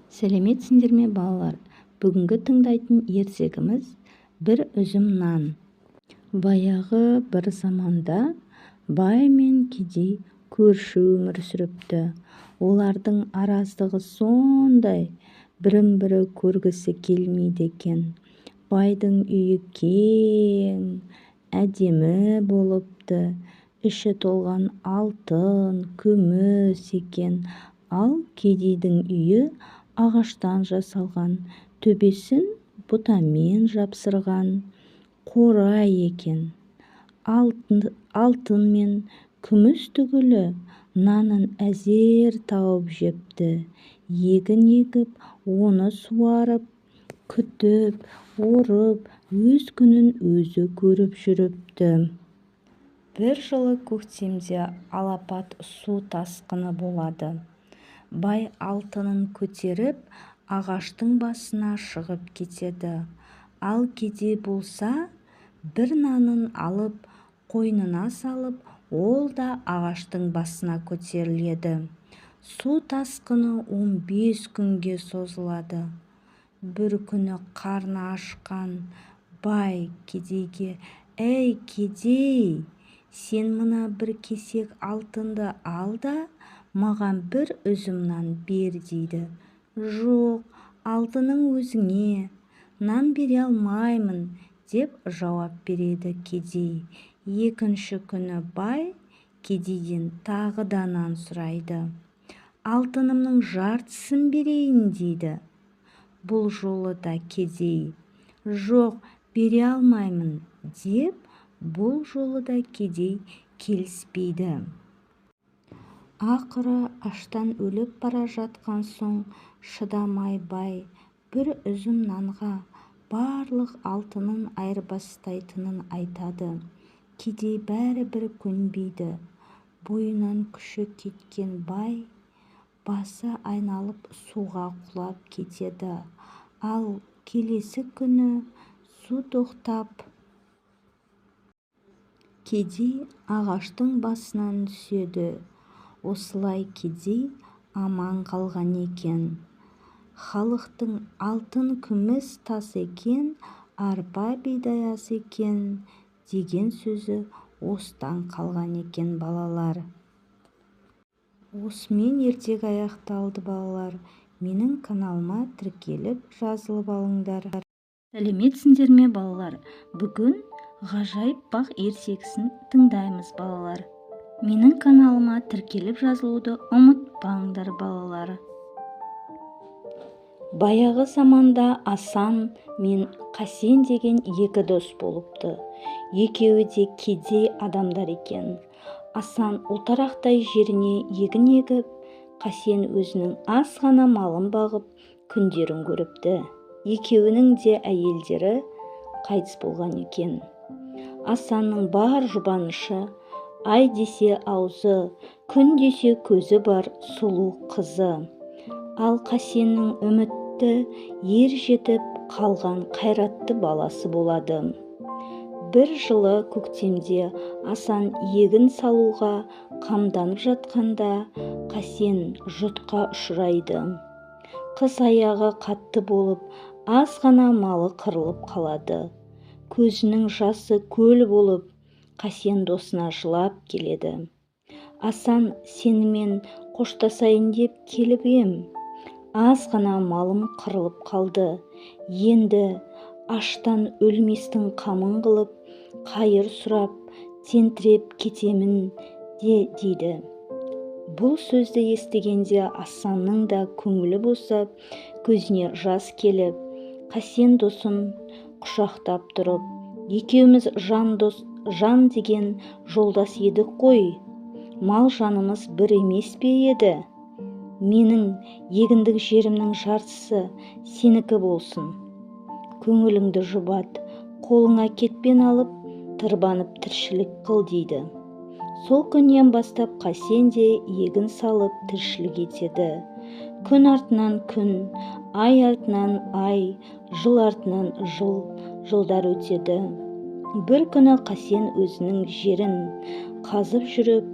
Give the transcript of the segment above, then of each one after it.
Сәлеметсіңдер ме, балалар? Бүгінгі тыңдайтын ертегіміз – «Бір үзім нан». Баяғы бір заманда бай мен кедей көрші өмір сүріпті. Олардың араздығы сондай, бірін-бірі көргісі келмейді екен. Байдың үйі кең, әдемі болыпты. Іші толған алтын, күміс екен. Ал кедейдің үйі ағаштан жасалған, төбесін бұтамен жапсырған қора екен. Алтын мен күміс түгілі, нанын әзер тауып жепті. Егін егіп, оны суарып, күтіп, орып, өз күнін өзі көріп жүріпті. Бір жылы көктемде алапат су тасқыны болады. Бай алтынын көтеріп, ағаштың басына шығып кетеді. Ал кедей болса, бір нанын алып, қойнына салып, ол да ағаштың басына көтеріледі. Су тасқыны 15 күнге созылады. Бір күні қарны ашқан бай кедейге: «Әй, кедей, сен мына бір кесек алтынды ал да, маған бір үзім нан бер», – дейді. «Жоқ, алтының өзіңе, нан бере алмаймын», – деп жауап береді кедей. Екінші күні бай кедейден тағы да нан сұрайды. «Алтынымның жартысын берейін», – дейді. Бұл жолы да кедей: «Жоқ, бере алмаймын», – деп, бұл жолы да кедей келіспейді. Ақыры аштан өліп бара жатқан соң шыдамай бай бір үзім нанға барлық алтынын айырбастайтынын айтады. Кедей бәрібір көнбейді. Бойынан күші кеткен бай басы айналып, суға құлап кетеді. Ал келесі күні су тоқтап, кедей ағаштың басынан түседі. Осылай кедей аман қалған екен. Халықтың «Алтын-күміс тас екен, арпа-бидай ас екен» деген сөзі осыдан қалған екен, балалар. Осымен ертегі аяқталды, балалар. Менің каналыма тіркеліп, жазылып алыңдар. Сәлеметсіңдер ме, балалар? Бүгін «Ғажайып бақ» ертегісін тыңдаймыз, балалар. Менің каналыма тіркеліп, жазылуды ұмытпаңдар, балалар. Баяғы заманда Асан мен Қасен деген екі дос болыпты. Екеуі де кедей адамдар екен. Асан ұлтарақтай жеріне егін егіп, Қасен өзінің аз ғана малын бағып, күндерін көріпті. Екеуінің де әйелдері қайтыс болған екен. Асанның бар жұбанышы – ай десе аузы, күн десе көзі бар сұлу қызы. Ал Қасеннің үмітті, ер жетіп қалған қайратты баласы болады. Бір жылы көктемде Асан егін салуға қамданып жатқанда, Қасен жұтқа ұшырайды. Қыс аяғы қатты болып, аз ғана малы қырылып қалады. Көзінің жасы көл болып, Қасен досына жылап келеді. «Асан, сенімен қоштасайын деп келіп ем. Аз ғана малым қырылып қалды. Енді аштан өлместің қамын қылып, қайыр сұрап, тентіреп кетемін де», – дейді. Бұл сөзді естігенде Асанның да көңілі босап, көзіне жас келіп, Қасен досын құшақтап тұрып: «Екеуміз жан дос, жан деген жолдас едік қой. Мал жанымыз бір емес пе еді? Менің егіндік жерімнің жартысы сенікі болсын. Көңіліңді жұбат, қолыңа кетпен алып, тырбанып тіршілік қыл», – дейді. Сол күннен бастап Қасен де егін салып, тіршілік етеді. Күн артынан күн, ай артынан ай, жыл артынан жыл, жылдар өтеді. Бір күні Қасен өзінің жерін қазып жүріп,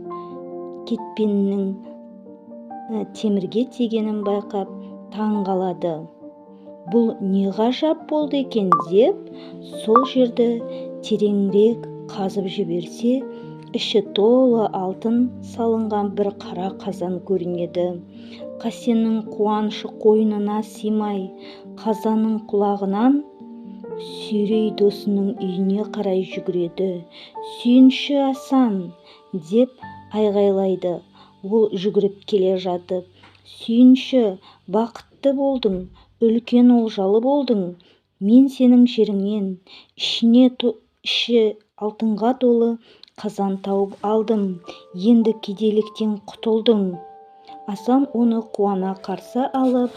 кетпеннің темірге тигенін байқап, Таң қалады. Бұл не ғажап болды екен деп, сол жерді тереңірек қазып жіберсе, іші толы алтын салынған бір қара қазан көрінеді. Қасеннің қуанышы қойнына сыймай, қазанның құлағынан сүйрей досының үйіне қарай жүгіреді. «Сүйінші, Асан!» деп айғайлайды ол жүгіріп келе жатып. «Сүйінші, бақытты болдың, үлкен олжалы болдың. Мен сенің жеріңнен іші алтынға толы қазан тауып алдым. Енді кедейліктен құтылдың». Асан оны қуана қарсы алып,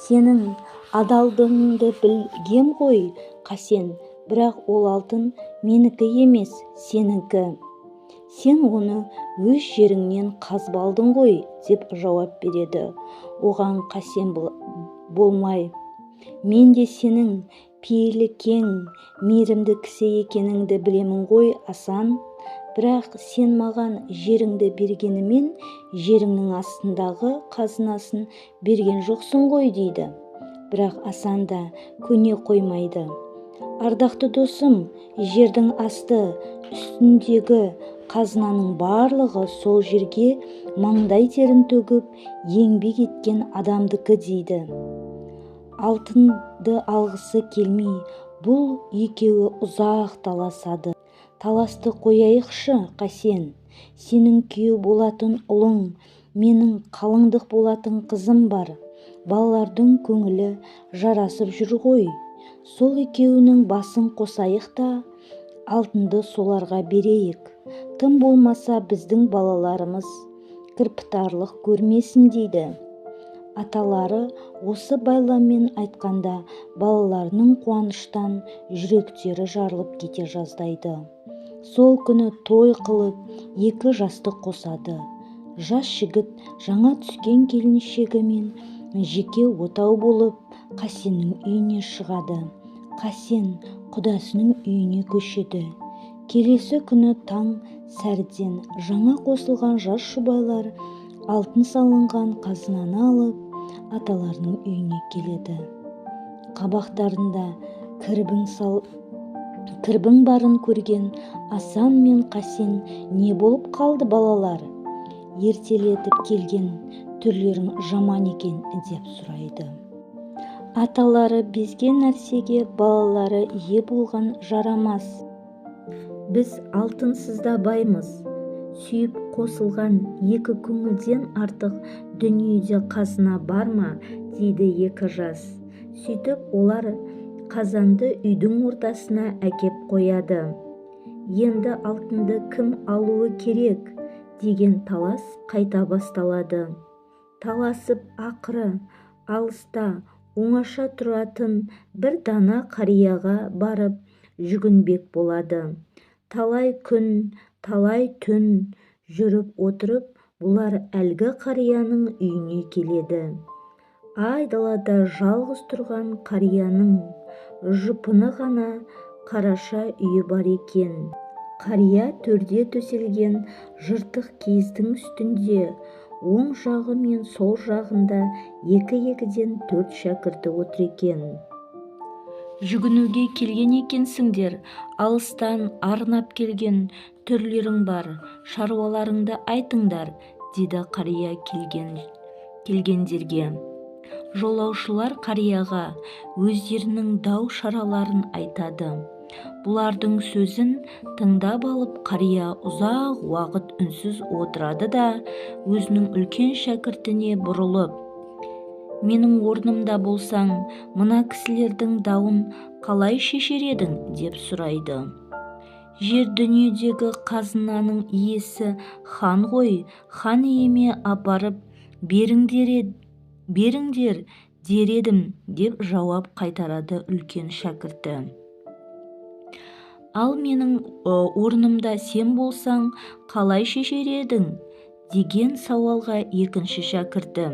«Сенің адалдығыңды білгем ғой, Қасен, бірақ ол алтын менікі емес, сенікі. Сен оны өз жеріңнен қазып алдың ғой», деп жауап береді. Оған Қасен болмай, «Мен де сенің пейілі кең, мейірімді кісі екеніңді білемін ғой, Асан. Бірақ сен маған жеріңді бергенімен, жеріңнің астындағы қазынасын берген жоқсың ғой», дейді. Бірақ Асан да көне қоймайды. «Ардақты досым, жердің асты үстіндегі қазынаның барлығы сол жерге маңдай терін төгіп еңбек еткен адамдікі», дейді. Алтынды алғысы келмей, бұл екеуі ұзақ таласады. «Таласты қояйықшы, Қасен. Сенің күйеу болатын ұлың, менің қалыңдық болатын қызым бар. Балалардың көңілі жарасып жүр ғой. Сол екеуінің басын қосайық та, алтынды соларға берейік. Тым болмаса біздің балаларымыз кірпітарлық көрмесін», дейді. Аталары осы байламмен айтқанда, балаларының қуаныштан жүректері жарылып кете жаздайды. Сол күні той қылып, екі жасты қосады. Жас жігіт жаңа түскен келіншегімен жеке отау болып, Қасеннің үйіне шығады. Қасен құдасының үйіне көшеді. Келесі күні таң сәріден жаңа қосылған жас жұбайлар алтын салынған қазынаны алып, аталарының үйіне келеді. Қабақтарында кірбің барын көрген Асан мен Қасен: «Не болып қалды, балалар? Ертелетіп келген түрлерің жаман екен», деп сұрайды. Аталары: «Безген нәрсеге балалары ие болған жарамас. Біз алтынсыз да баймыз. Сүйіп қосылған екі көңілден артық дүниеде қазына бар ма?» дейді екі жас. Сөйтіп олар қазанды үйдің ортасына әкеп қояды. Енді алтынды кім алуы керек деген талас қайта басталады. Таласып ақыры алыста оңаша тұратын бір дана қарияға барып жүгінбек болады. Талай күн, талай түн жүріп отырып, бұлар әлгі қарияның үйіне келеді. Айдалада жалғыз тұрған қарияның жұпыны ғана қараша үйі бар екен. Қария төрде төселген жыртық киіздің үстінде, оң жағы мен сол жағында екі-екіден 4 шәкірті отыр екен. «Жүгінуге келген екенсіңдер, алыстан арнап келген түрлерің бар, шаруаларыңды айтыңдар», дейді қария келгендерге. Жолаушылар қарияға өздерінің дау шараларын айтады. Бұлардың сөзін тыңдап алып, қария ұзақ уақыт үнсіз отырады да, өзінің үлкен шәкіртіне бұрылып, «Менің орнымда болсаң, мына кісілердің дауын қалай шешер едің?» деп сұрайды. «Жер дүниедегі қазынаның иесі хан ғой, хан иеме апарып беріңдер дер едім», деп жауап қайтарады үлкен шәкірті. «Ал менің орнымда сен болсаң, қалай шешер едің?» деген сауалға екінші шәкірті: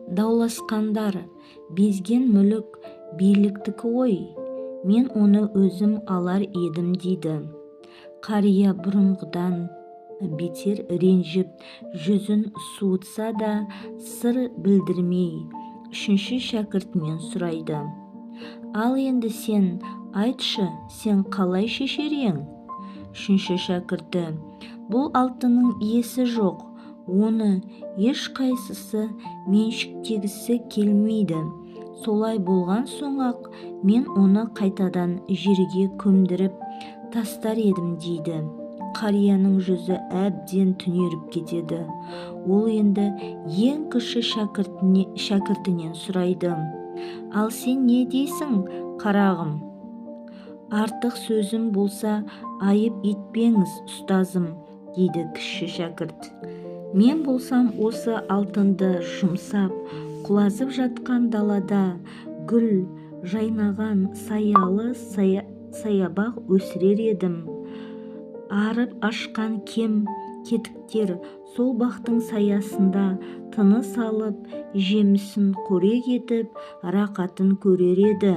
«Дауласқандар безген мүлік биліктікі ғой, мен оны өзім алар едім», дейді. Қария бұрынғыдан бетер ренжіп, жүзін суытса да сыр білдірмей, үшінші шәкіртінен сұрайды. Ал енді сен айтшы, сен қалай шешер ең? Үшінші шәкірті: бұл алтынның иесі жоқ, оны ешқайсысы меншіктегісі келмейді. Солай болған соң-ақ мен оны қайтадан жерге көмдіріп тастар едім, дейді. Қарияның жүзі әбден түнеріп кетеді. Ол енді ең кіші шәкіртінен сұрайды. Ал сен не дейсің, қарағым? Артық сөзім болса, айып етпеңіз, ұстазым, дейді кіші шәкірт. Мен болсам осы алтынды жұмсап, құлазып жатқан далада гүл жайнаған саялы саябақ өсірер едім. Арып ашқан кем кетіктер сол бақтың саясында тыныс алып, жемісін қорек етіп, рақатын көрер еді.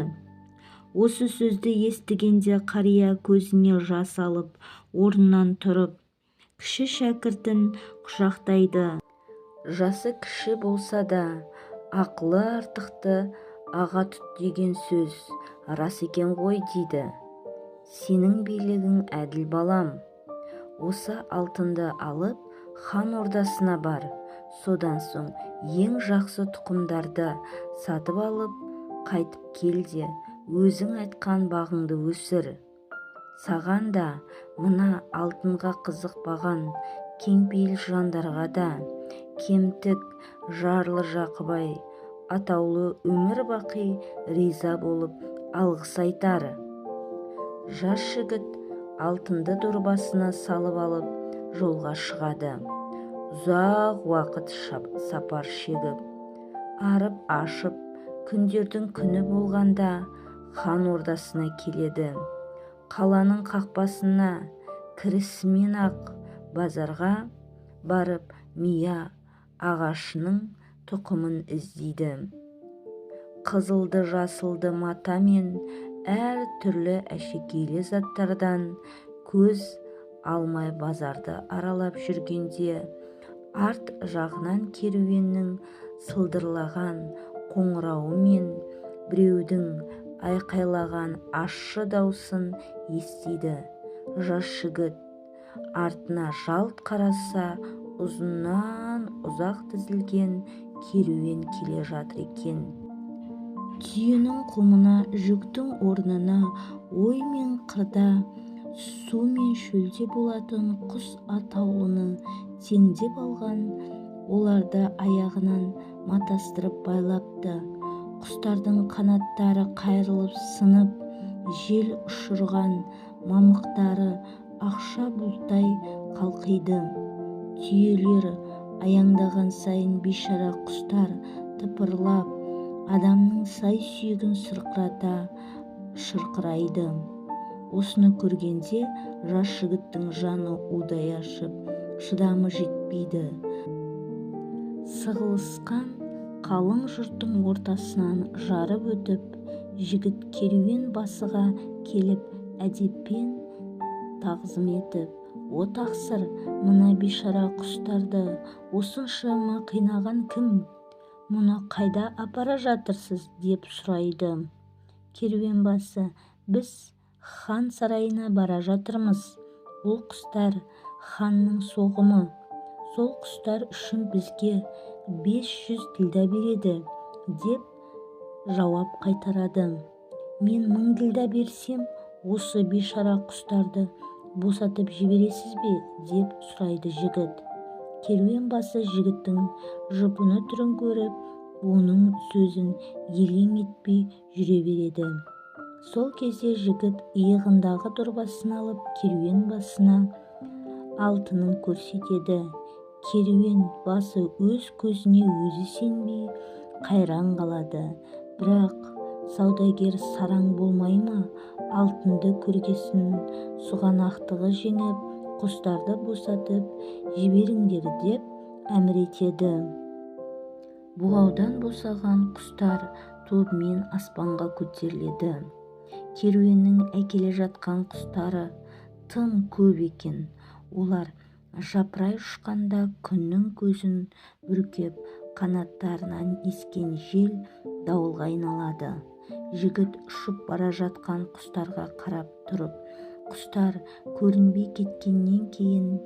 Осы сөзді естігенде қария көзіне жас алып, орнынан тұрып, кіші шәкіртін құшақтайды. Жасы кіші болса да, ақылы артықты аға тұт деген сөз рас екен ғой, дейді. Сенің билігің әділ, балам. Осы алтынды алып, хан ордасына бар. Содан соң ең жақсы тұқымдарды сатып алып, қайтып кел де, өзің айтқан бағыңды өсір. Саған да, мына алтынға қызықпаған кеңпейіл жандарға да, кемтік, жарлы жақыбай атаулы өмір бақи риза болып алғыс айтар. Жас жігіт алтынды дорбасына салып алып, жолға шығады. Ұзақ уақыт сапар шегіп, арып ашып, күндердің күні болғанда хан ордасына келеді. Қаланың қақпасына кірісімен-ақ базарға барып, мия ағашының тұқымын іздейді. Қызылды жасылды мата мен әр түрлі әшекейлі заттардан көз алмай базарды аралап жүргенде, арт жағынан керуеннің сылдырлаған қоңырауы мен біреудің айқайлаған ащы даусын естиді. Жас жігіт артына жалт қараса, ұзыннан ұзақ тізілген керуен келе жатыр екен. Түйенің құмына, жүктің орнына ой мен қырда, су мен шөлде болатын құс атаулыны теңдеп алған, оларды аяғынан матастырып байлапты. Құстардың қанаттары қайырылып сынып, жел ұшырған мамықтары ақша бұлттай қалқиды. Түйелер аяңдаған сайын бейшара құстар тыпырлап, адамның сай сүйегін сырқырата шырқырайды. Осыны көргенде жас жігіттің жаны удай ашып, шыдамы жетпейді. Сығылысқан қалың жұрттың ортасынан жарып өтіп, жігіт керуен басыға келіп, әдеппен тағзым етіп, «О тақсыр, мына бейшара құстарды осыншама қинаған кім? Мұны қайда апара жатырсыз?» деп сұрайды. Керуен басы: «Біз хан сарайына бара жатырмыз. Ол құстар ханның соғымы. Сол құстар үшін бізге 500 ділдә береді», деп жауап қайтарады. «Мен 1000 ділдә берсем, осы бейшара құстарды босатып жібересіз бе?» деп сұрайды жігіт. Керуен басы жігіттің жұпыны түрін көріп, оның сөзін елең етпей жүре береді. Сол кезде жігіт иығындағы дорбасын алып, керуен басына алтынын көрсетеді. Керуен басы өз көзіне өзі сенбей қайран қалады. Бірақ саудагер сараң болмай ма, алтынды көргесін сұғанақтығы жеңіп, құстарды босатып жіберіңдер деп әмір етеді. Бұғаудан босаған құстар тобымен аспанға көтеріледі. Керуеннің әкеле жатқан құстары тым көп екен. Олар Жапырай ұшқанда күннің көзін бүркеп, қанаттарынан ескен жел дауылға айналады. Жігіт ұшып бара жатқан құстарға қарап тұрып, құстар көрінбей кеткеннен кейін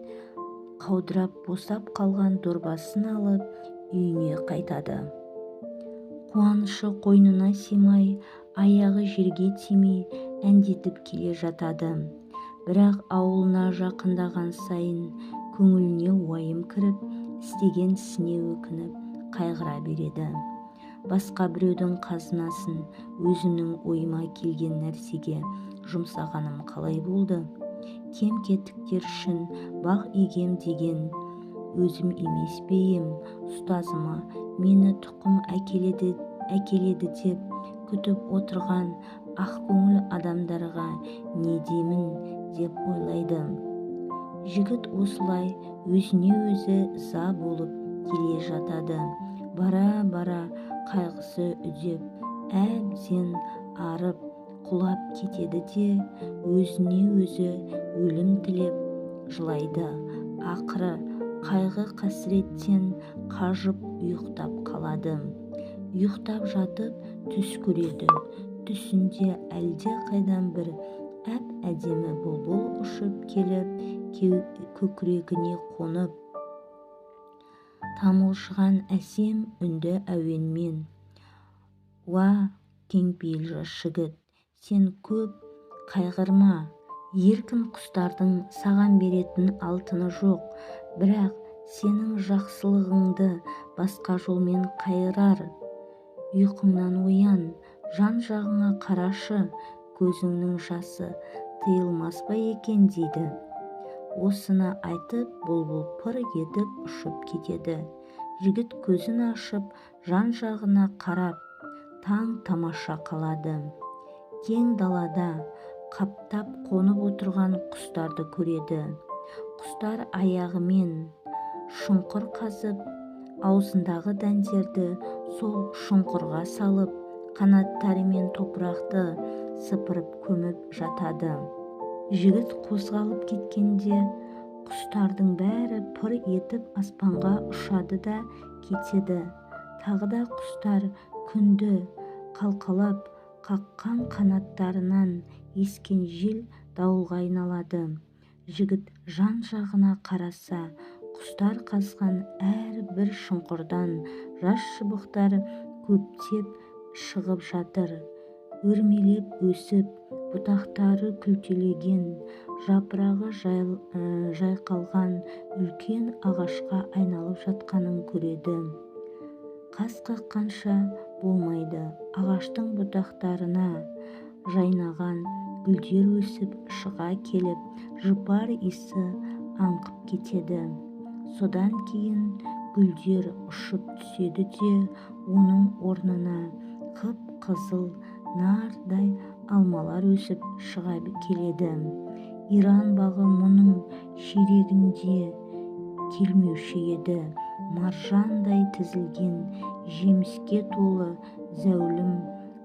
қаудырап босап қалған дорбасын алып, үйіне қайтады. Қуанышы қойнына сыймай, аяғы жерге тимей әндетіп келе жатады. Бірақ ауылына жақындаған сайын көңіліне уайым кіріп, істеген ісіне өкініп, қайғыра береді. Басқа біреудің қазынасын өзімнің ойыма келген нәрсеге жұмсағаным қалай болды? Кем-кетіктер үшін бақ егем деген өзім емес пе ем? Ұстазыма мені тұқым әкеледі, әкеледі деп күтіп отырған ақкөңіл адамдарға не деймін деп ойлайды. Жігіт осылай өзіне өзі ыза болып келе жатады. Бара-бара қайғысы үдеп, әбден арып, құлап кетеді де, өзіне өзі өлім тілеп жылайды. Ақыры қайғы-қасіреттен қажып ұйықтап қалады. Ұйықтап жатып түс көреді. Түсінде әлдеқайдан бір әп-әдемі бұлбұл ұшып келіп, көкірегіне қонып, тамылжыған әсем үнді әуенмен: «Уа, кеңпейіл жас жігіт, сен көп қайғырма, еркін құстардың саған беретін алтыны жоқ, бірақ сенің жақсылығыңды басқа жолмен қайырар. Ұйқыңнан оян, жан-жағыңа қарашы, көзіңнің жасы тыйылмас па екен?» дейді. Осыны айтып, бұлбұл пыр етіп ұшып кетеді. Жігіт көзін ашып, жан-жағына қарап, таң тамаша қалады. Кең далада қаптап қонып отырған құстарды көреді. Құстар аяғымен шұңқыр қазып, аузындағы дәндерді сол шұңқырға салып, қанаттарымен топырақты сыпырып көміп жатады. Жігіт қозғалып кеткенде құстардың бәрі пыр етіп аспанға ұшады да кетеді. Тағы да құстар күнді қалқалап қаққан қанаттарынан ескен жел дауылға айналады. Жігіт жан-жағына қараса, құстар қазған әрбір шұңқырдан жас шыбықтар көптеп шығып жатыр. Өрмелеп өсіп, бұтақтары күлтелеген, жапырағы жайқалған үлкен ағашқа айналып жатқанын көреді. Қас қаққанша болмайды, ағаштың бұтақтарына жайнаған гүлдер өсіп шыға келіп, жұпар иісі аңқып кетеді. Содан кейін гүлдер ұшып түседі де, оның орнына қып-қызыл нардай алмалар өсіп шыға келеді. Иран бағы мұның ширегінде келмеуші еді. Маржандай тізілген жеміске толы зәулім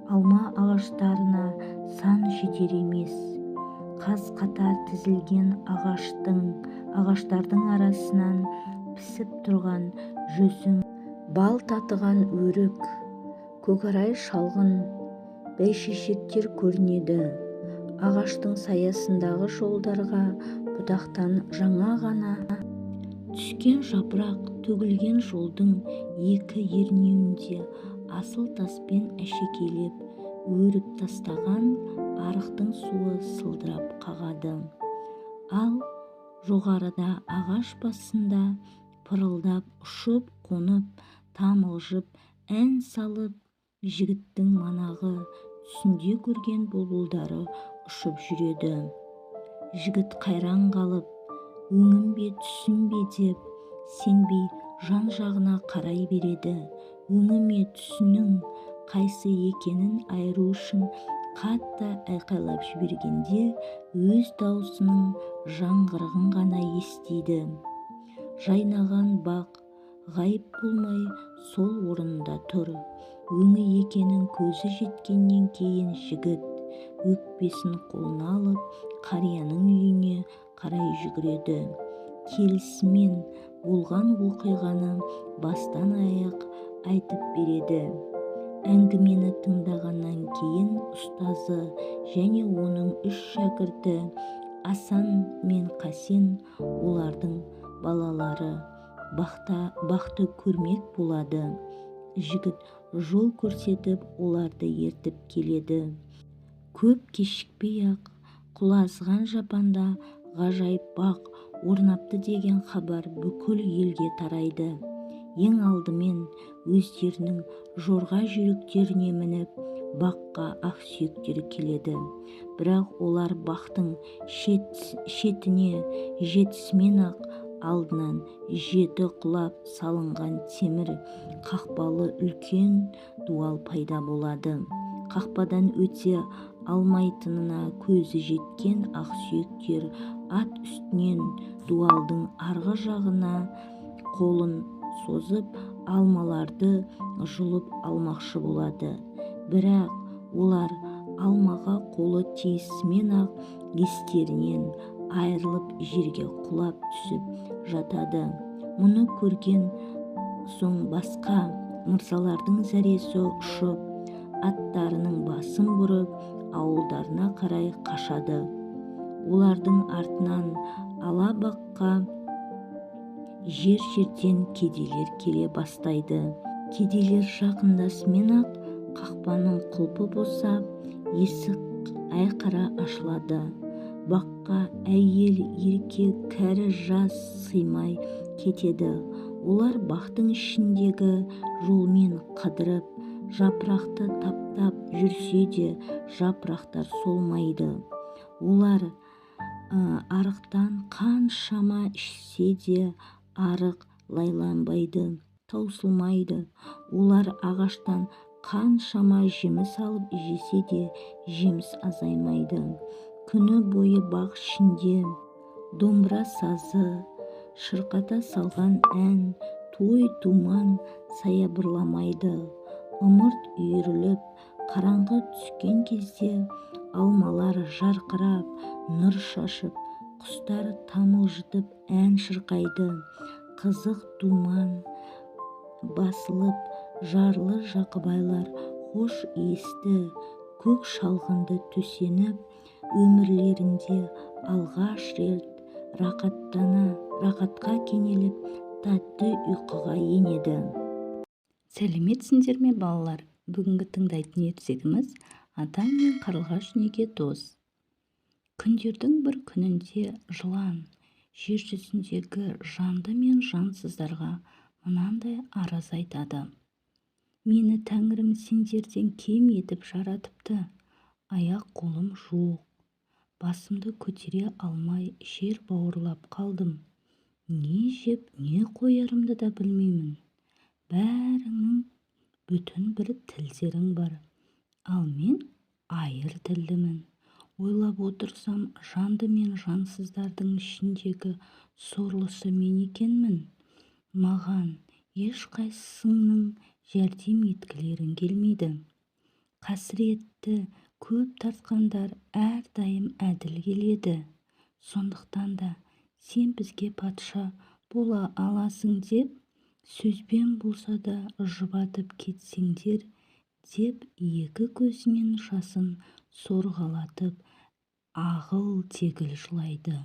алма ағаштарына сан жетер емес. Қаз қатар тізілген ағаштардың арасынан пісіп тұрған жүзім, бал татыған өрік, көкарай шалғын, бәйшешектер көрінеді. Ағаштың саясындағы жолдарға бұтақтан жаңа ғана түскен жапырақ төгілген жолдың екі ернеуінде асыл таспен әшекейлеп өріп тастаған арықтың суы сылдырап қағады. Ал жоғарыда ағаш басында пырылдап ұшып қонып, тамылжып ән салып, жігіттің манағы түсінде көрген бұлбұлдары ұшып жүреді. Жігіт қайран қалып, өңім бе түсім бе деп сенбей жан-жағына қарай береді. Өңі ме түсінің қайсы екенін айыру үшін қатты айқайлап жібергенде өз даусының жаңғырығын ғана естиді. Жайнаған бақ ғайып болмай сол орнында тұр. Өңі екенін көзі жеткеннен кейін жігіт өкпесін қолына алып, қарияның үйіне қарай жүгіреді. Келісімен болған оқиғаны бастан-аяқ айтып береді. Әңгімені тыңдағаннан кейін ұстазы және оның үш шәкірті Асан мен Қасен, олардың балалары бақты көрмек болады. Жігіт жол көрсетіп, оларды ертіп келеді. Көп кешікпей-ақ құлазыған жапанда ғажайып бақ орнапты деген хабар бүкіл елге тарайды. Ең алдымен өздерінің жорға жүйріктеріне мініп, баққа ақсүйектер келеді. Бірақ олар бақтың шетіне жетісімен-ақ алдынан жеті құлап салынған темір қақпалы үлкен дуал пайда болады. Қақпадан өте алмайтынына көзі жеткен ақсүйектер ат үстінен дуалдың арғы жағына қолын созып, алмаларды жұлып алмақшы болады. Бірақ олар алмаға қолы тиісімен-ақ естерінен айырылып, жерге құлап түсіп жатады. Мұны көрген соң басқа мырзалардың зәресі ұшып, аттарының басын бұрып, ауылдарына қарай қашады. Олардың артынан ала баққа жер-жерден кедейлер келе бастайды. Кедейлер жақындасымен-ақ қақпаның құлпы босап, есік айқара ашылады. Баққа әйел, еркек, кәрі, жас сыймай кетеді. Олар бақтың ішіндегі жолмен қыдырып, жапырақты таптап жүрсе де, жапырақтар солмайды. Олар арықтан қаншама ішсе де, арық лайланбайды, таусылмайды. Олар ағаштан қаншама жеміс алып жесе де, жеміс азаймайды. Күні бойы бақ ішінде домбыра сазы, шырқата салған ән, той-думан саябырламайды. Ымырт үйіріліп, қараңғы түскен кезде алмалар жарқырап, нұр шашып, құстар тамылжытып ән шырқайды. Қызық думан басылып, жарлы-жақыбайлар хош иісті көк шалғынды төсеніп, өмірлерінде алғаш рет рақатқа кенеліп, тәтті ұйқыға енеді. Сәлеметсіңдер ме, балалар? Бүгінгі тыңдайтын ертегіміз: «Адам мен қарлығаш неге дос?». Күндердің бір күнінде жылан жер жүзіндегі жанды мен жансыздарға мынандай арыз айтады: «Мені тәңірім сендерден кем етіп жаратыпты. Аяқ-қолым жоқ, басымды көтере алмай жер бауырлап қалдым. Не жеп, не қоярымды да білмеймін. Бәріңнің бүтін бір тілдерің бар, ал мен айыр тілдімін. Ойлап отырсам, жанды мен жансыздардың ішіндегі сорлысы мен екенмін. Маған ешқайсыңның жәрдем еткілерің келмейді. Қасіретті көп тартқандар әрдайым әділ келеді. Сондықтан да сен бізге патша бола аласың деп, сөзбен болса да жұбатып кетсеңдер», – деп, екі көзінен жасын сорғалатып, ағыл-тегіл жылайды.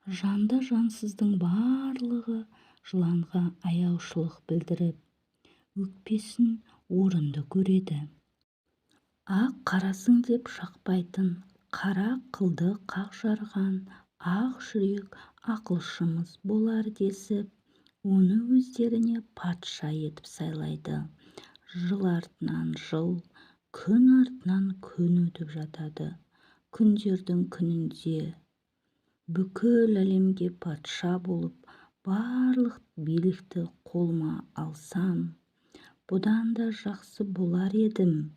Жанды-жансыздың барлығы жыланға аяушылық білдіріп, өкпесін орынды көреді. Ақ қарасың деп жақпайтын қара қылды қақ жарған ақ жүрек ақылшымыз болар десіп, оны өздеріне патша етіп сайлайды. Жыл артынан жыл, күн артынан күн өтіп жатады. Күндердің күнінде бүкіл әлемге патша болып, барлық билікті қолыма алсам, бұдан да жақсы болар едім.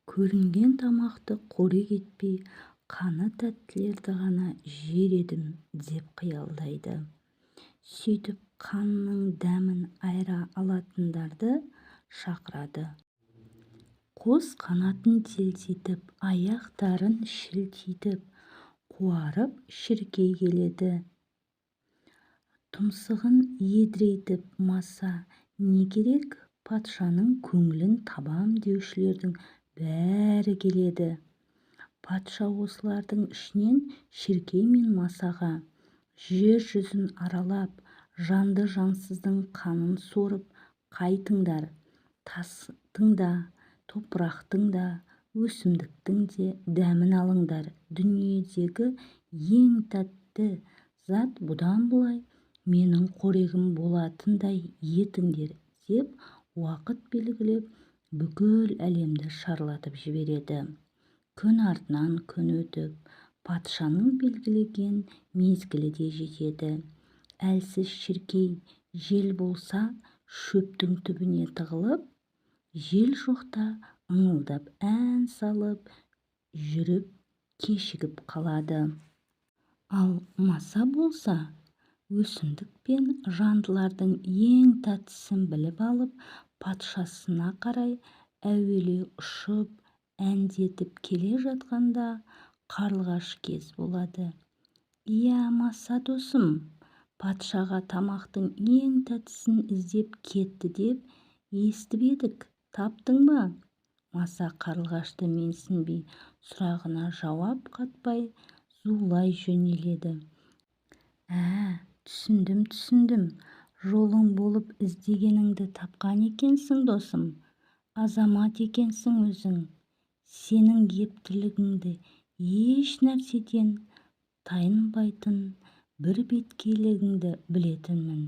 Көрінген тамақты қорек етпей, қаны тәттілерді ғана жер едім», – деп қиялдайды. Сөйтіп қанның дәмін айыра алатындарды шақырады. Қос қанатын делдитіп, аяқтарын шілтитіп, Қуарып шіркей келеді. Тұмсығын едірейтіп маса не керек, патшаның көңілін табам деушілердің бәрі келеді. Патша осылардың ішінен шіркей мен масаға: «Жер жүзін аралап, жанды-жансыздың қанын сорып қайтыңдар, тастың да, топырақтың да, өсімдіктің де дәмін алыңдар. Дүниедегі ең тәтті зат бұдан былай менің қорегім болатындай етіңдер», – деп уақыт белгілеп, бүкіл әлемді шарлатып жібереді. Күн артынан күн өтіп, патшаның белгілеген мезгілі де жетеді. Әлсіз шіркей жел болса шөптің түбіне тығылып, жел жоқта ыңылдап ән салып жүріп кешігіп қалады. Ал маса болса, өсімдік пен жандылардың ең тәттісін біліп алып, патшасына қарай әуелей ұшып әндетіп келе жатқанда қарлығаш кез болады. «Иә, маса досым, патшаға тамақтың ең тәттісін іздеп кетті деп естіп едік, таптың ба?» Маса қарлығашты менсінбей, сұрағына жауап қатпай зулай жөнеледі. «Ә, түсіндім, түсіндім, жолың болып іздегеніңді тапқан екенсің, досым, азамат екенсің өзің. Сенің ептілігіңді, еш нәрседен тайынбайтын бірбеткейлігіңді білетінмін.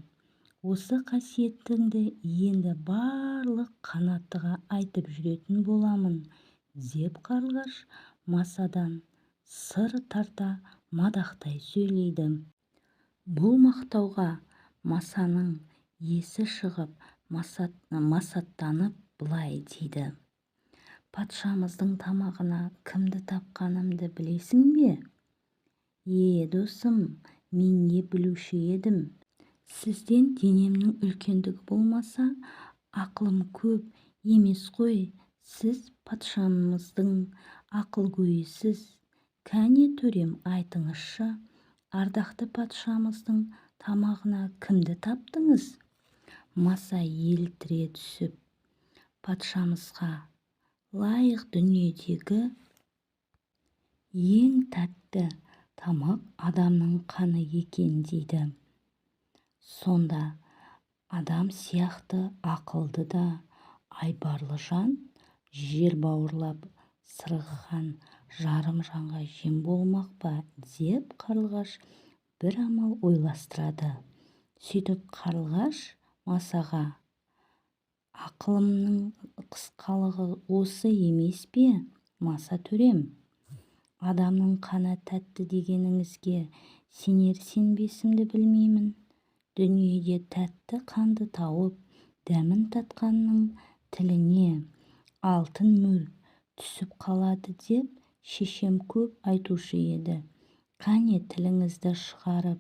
Осы қасиетіңді енді барлық қанаттыға айтып жүретін боламын», – деп қарлығаш масадан сыр тарта мадақтай сөйлейді. Бұл мақтауға масаның есі шығып, масаттанып былай дейді: «Патшамыздың тамағына кімді тапқанымды білесің бе?» «Е, досым, мен не білуші едім? Сізден денемнің үлкендігі болмаса, ақылым көп емес қой. Сіз патшамыздың ақылгөйісіз. Кәне, төрем, айтыңызшы, ардақты патшамыздың тамағына кімді таптыңыз?» Маса елтіре түсіп: «Патшамызға лайық дүниедегі ең тәтті тамақ адамның қаны екен», – дейді. Сонда: «Адам сияқты ақылды да айбарлы жан жер бауырлап сырғыған жарым жанға жем болмақ па?» – деп қарлығаш бір амал ойластырады. Сөйтіп қарлығаш масаға: «Ақылымның қысқалығы осы емес пе, маса төрем? Адамның қаны тәтті дегеніңізге сенер-сенбесімді білмеймін. Дүниеде тәтті қанды тауып, дәмін татқанның тіліне алтын мөр түсіп қалады деп шешем көп айтушы еді. Қане, тіліңізді шығарып,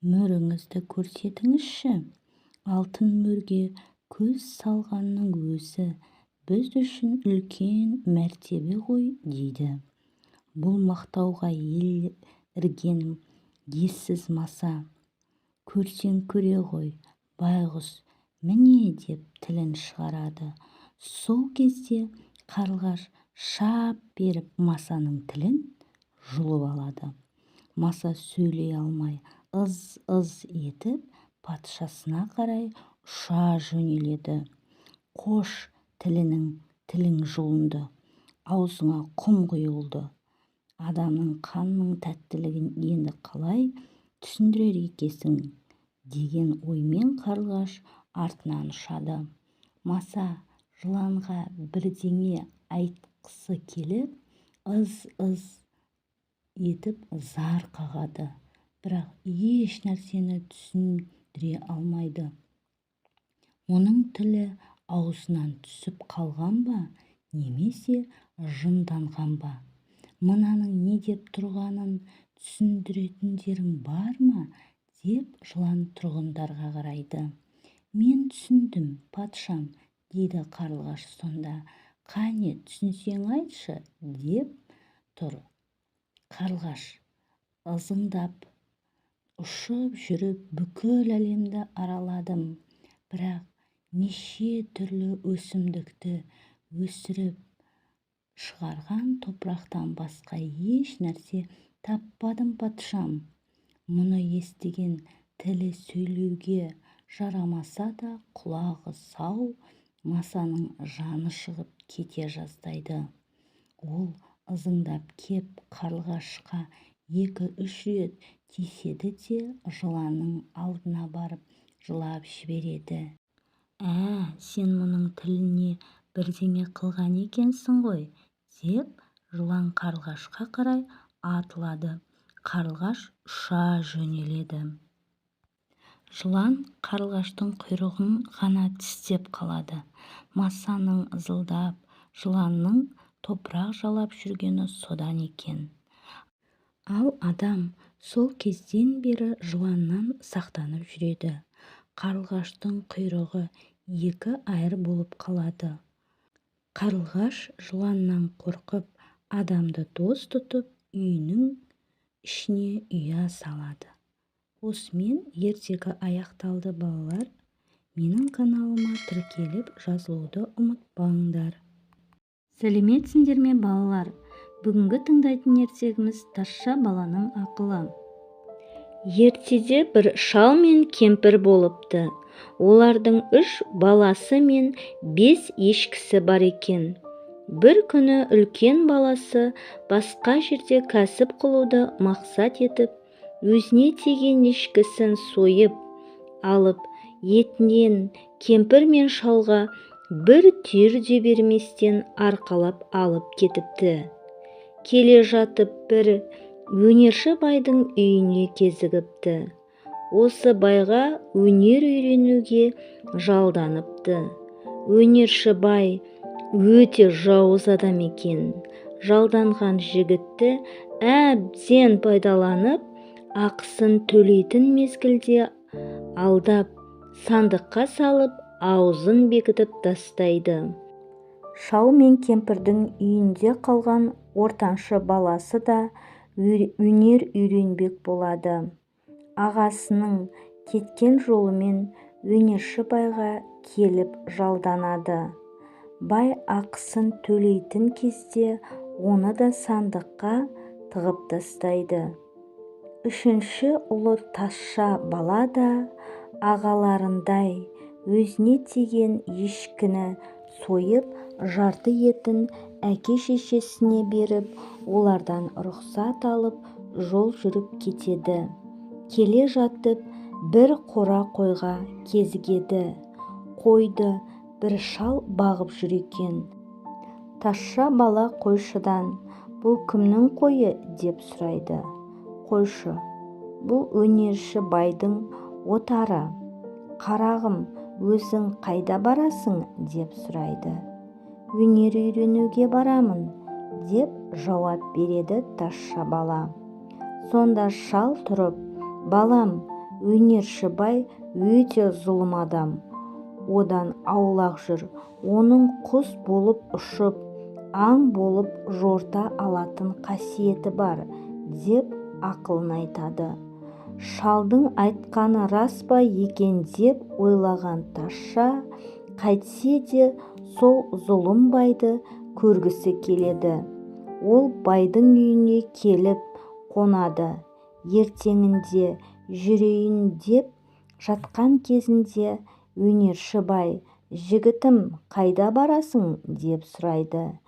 мөріңізді көрсетіңізші. Алтын мөрге көз салғанның өзі біз үшін үлкен мәртебе ғой», – дейді. Бұл мақтауға елірген ессіз маса: «Көрсең көре ғой, байғұс, міне», – деп тілін шығарады. Сол кезде қарлығаш шап беріп масаның тілін жұлып алады. Маса сөйлей алмай, ыз-ыз етіп патшасына қарай ұша жөнеледі. «Қош, тілің жұлынды, аузыңа құм құйылды. Адамның қанының тәттілігін енді қалай түсіндірер екенсің?» – деген оймен қарлығаш артынан ұшады. Маса жыланға бірдеңе айтқысы келіп, ыз-ыз етіп зар қағады, бірақ еш нәрсені түсіндіре алмайды. Мұның тілі аузынан түсіп қалған ба немесе жынданған ба? «Мынаның не деп тұрғанын түсіндіретіндерің бар ма?» – деп жылан тұрғындарға қарайды. «Мен түсіндім, патшам», – дейді қарлығаш сонда. «Қане, түсінсең айтшы», – деп тұр. Қарлығаш: Ызыңдап ұшып жүріп бүкіл әлемді араладым. Бірақ неше түрлі өсімдікті өсіріп шығарған топырақтан басқа еш нәрсе таппадым, патшам. Мұны естіген тілі сөйлеуге жарамаса да, құлағы сау масаның жаны шығып кете жаздайды. Ол ызыңдап кеп қарлығашқа екі-үш рет тиіседі де, жыланның алдына барып жылап жібереді. Ә, сен мұның тіліне бірдеңе қылған екенсің ғой, деп жылан қарлығашқа қарай атылады. Қарлығаш ұша жөнеледі. Жылан қарлығаштың құйрығын ғана тістеп қалады. Масаның ызылдап, жыланның топырақ жалап жүргені содан екен. Ал адам сол кезден бері жыланнан сақтанып жүреді. Қарлығаштың құйрығы екі айыр болып қалады. Қарлығаш жыланнан қорқып, адамды дос тұтып, үйінің ішіне ұя салады. Осымен ертегі аяқталды, балалар. Менің каналыма тіркеліп, жазылуды ұмытпаңдар. Сәлеметсіңдер ме, балалар? Бүгінгі тыңдайтын ертегіміз «Тазша баланың ақылы». Ертеде бір шал мен кемпір болыпты. Олардың үш баласы мен бес ешкісі бар екен. Бір күні үлкен баласы басқа жерде кәсіп қылуды мақсат етіп, өзіне тиген ешкісін сойып алып, етінен кемпір мен шалға бір түйір де берместен арқалап алып кетіпті. Келе жатып бір өнерші байдың үйіне кезігіпті. Осы байға өнер үйренуге жалданыпты. Өнерші бай өте жауыз адам екен. Жалданған жігітті әбден пайдаланып, ақысын төлейтін мезгілде алдап, сандыққа салып, аузын бекітіп тастайды. Шал мен кемпірдің үйінде қалған ортаншы баласы да өнер үйренбек болады. Ағасының кеткен жолымен өнерші байға келіп жалданады. Бай ақысын төлейтін кезде оны да сандыққа тығып тастайды. Үшінші ұлы тазша бала да ағаларындай өзіне тиген ешкіні сойып, жарты етін әке-шешесіне беріп, олардан рұқсат алып, жол жүріп кетеді. Келе жатып бір қора қойға кезігеді. Қойды бір шал бағып жүр екен. Тазша бала қойшыдан: «Бұл кімнің қойы?» деп сұрайды. Қойшы: «Бұл өнерші байдың отары. Қарағым, өзің қайда барасың?» деп сұрайды. «Өнер үйренуге барамын», деп жауап береді тазша бала. Сонда шал тұрып: «Балам, өнерші бай өте зұлым адам. Одан аулақ жүр. Оның құс болып ұшып, аң болып жорта алатын қасиеті бар», деп ақылын айтады. Шалдың айтқаны рас па екен деп ойлаған тазша қайтсе де сол зұлым байды көргісі келеді. Ол байдың үйіне келіп қонады. Ертеңінде жүрейін деп жатқан кезінде өнерші бай: «Жігітім, қайда барасың?» деп сұрайды.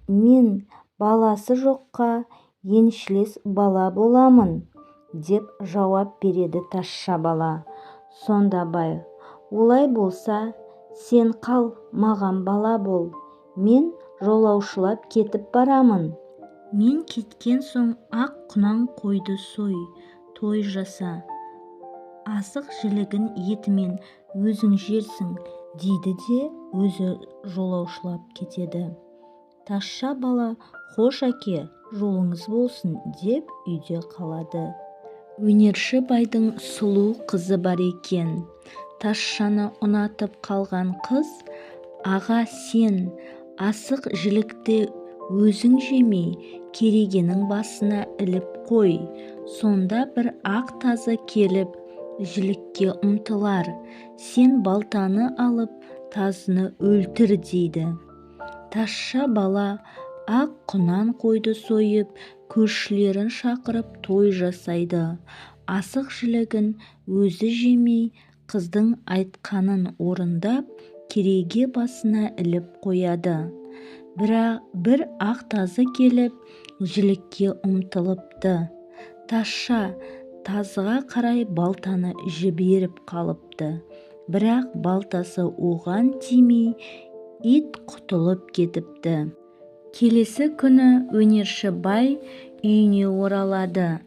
«Мен баласы жоққа еншілес бала боламын», деп жауап береді тазша бала. Сонда бай: «Олай болса, сен қал, маған бала бол. Мен жолаушылап кетіп барамын. Мен кеткен соң ақ құнан қойды сой, той жаса. Азық жілігін етімен өзің жерсің», дейді де өзі жолаушылап кетеді. Тазша бала: «Хош, әке, жолыңыз болсын», деп үйде қалады. Өнерші байдың сұлу қызы бар екен. Тазшаны ұнатып қалған қыз: «Аға, сен асық жілікті өзің жемей, керегенің басына іліп қой, сонда бір ақ тазы келіп жілікке ұмтылар. Сен балтаны алып, тазыны өлтір, дейді. Тазша бала ақ құнан қойды сойып, көршілерін шақырып той жасайды. Асық жілігін өзі жемей, қыздың айтқанын орындап, кереге басына іліп қояды. Бірақ бір ақ тазы келіп жілікке ұмтылыпты. Тазша тазыға қарай балтаны жіберіп қалыпты. Бірақ балтасы оған тимей, ит құтылып кетіпті. Келесі күні өнерші бай үйіне оралады.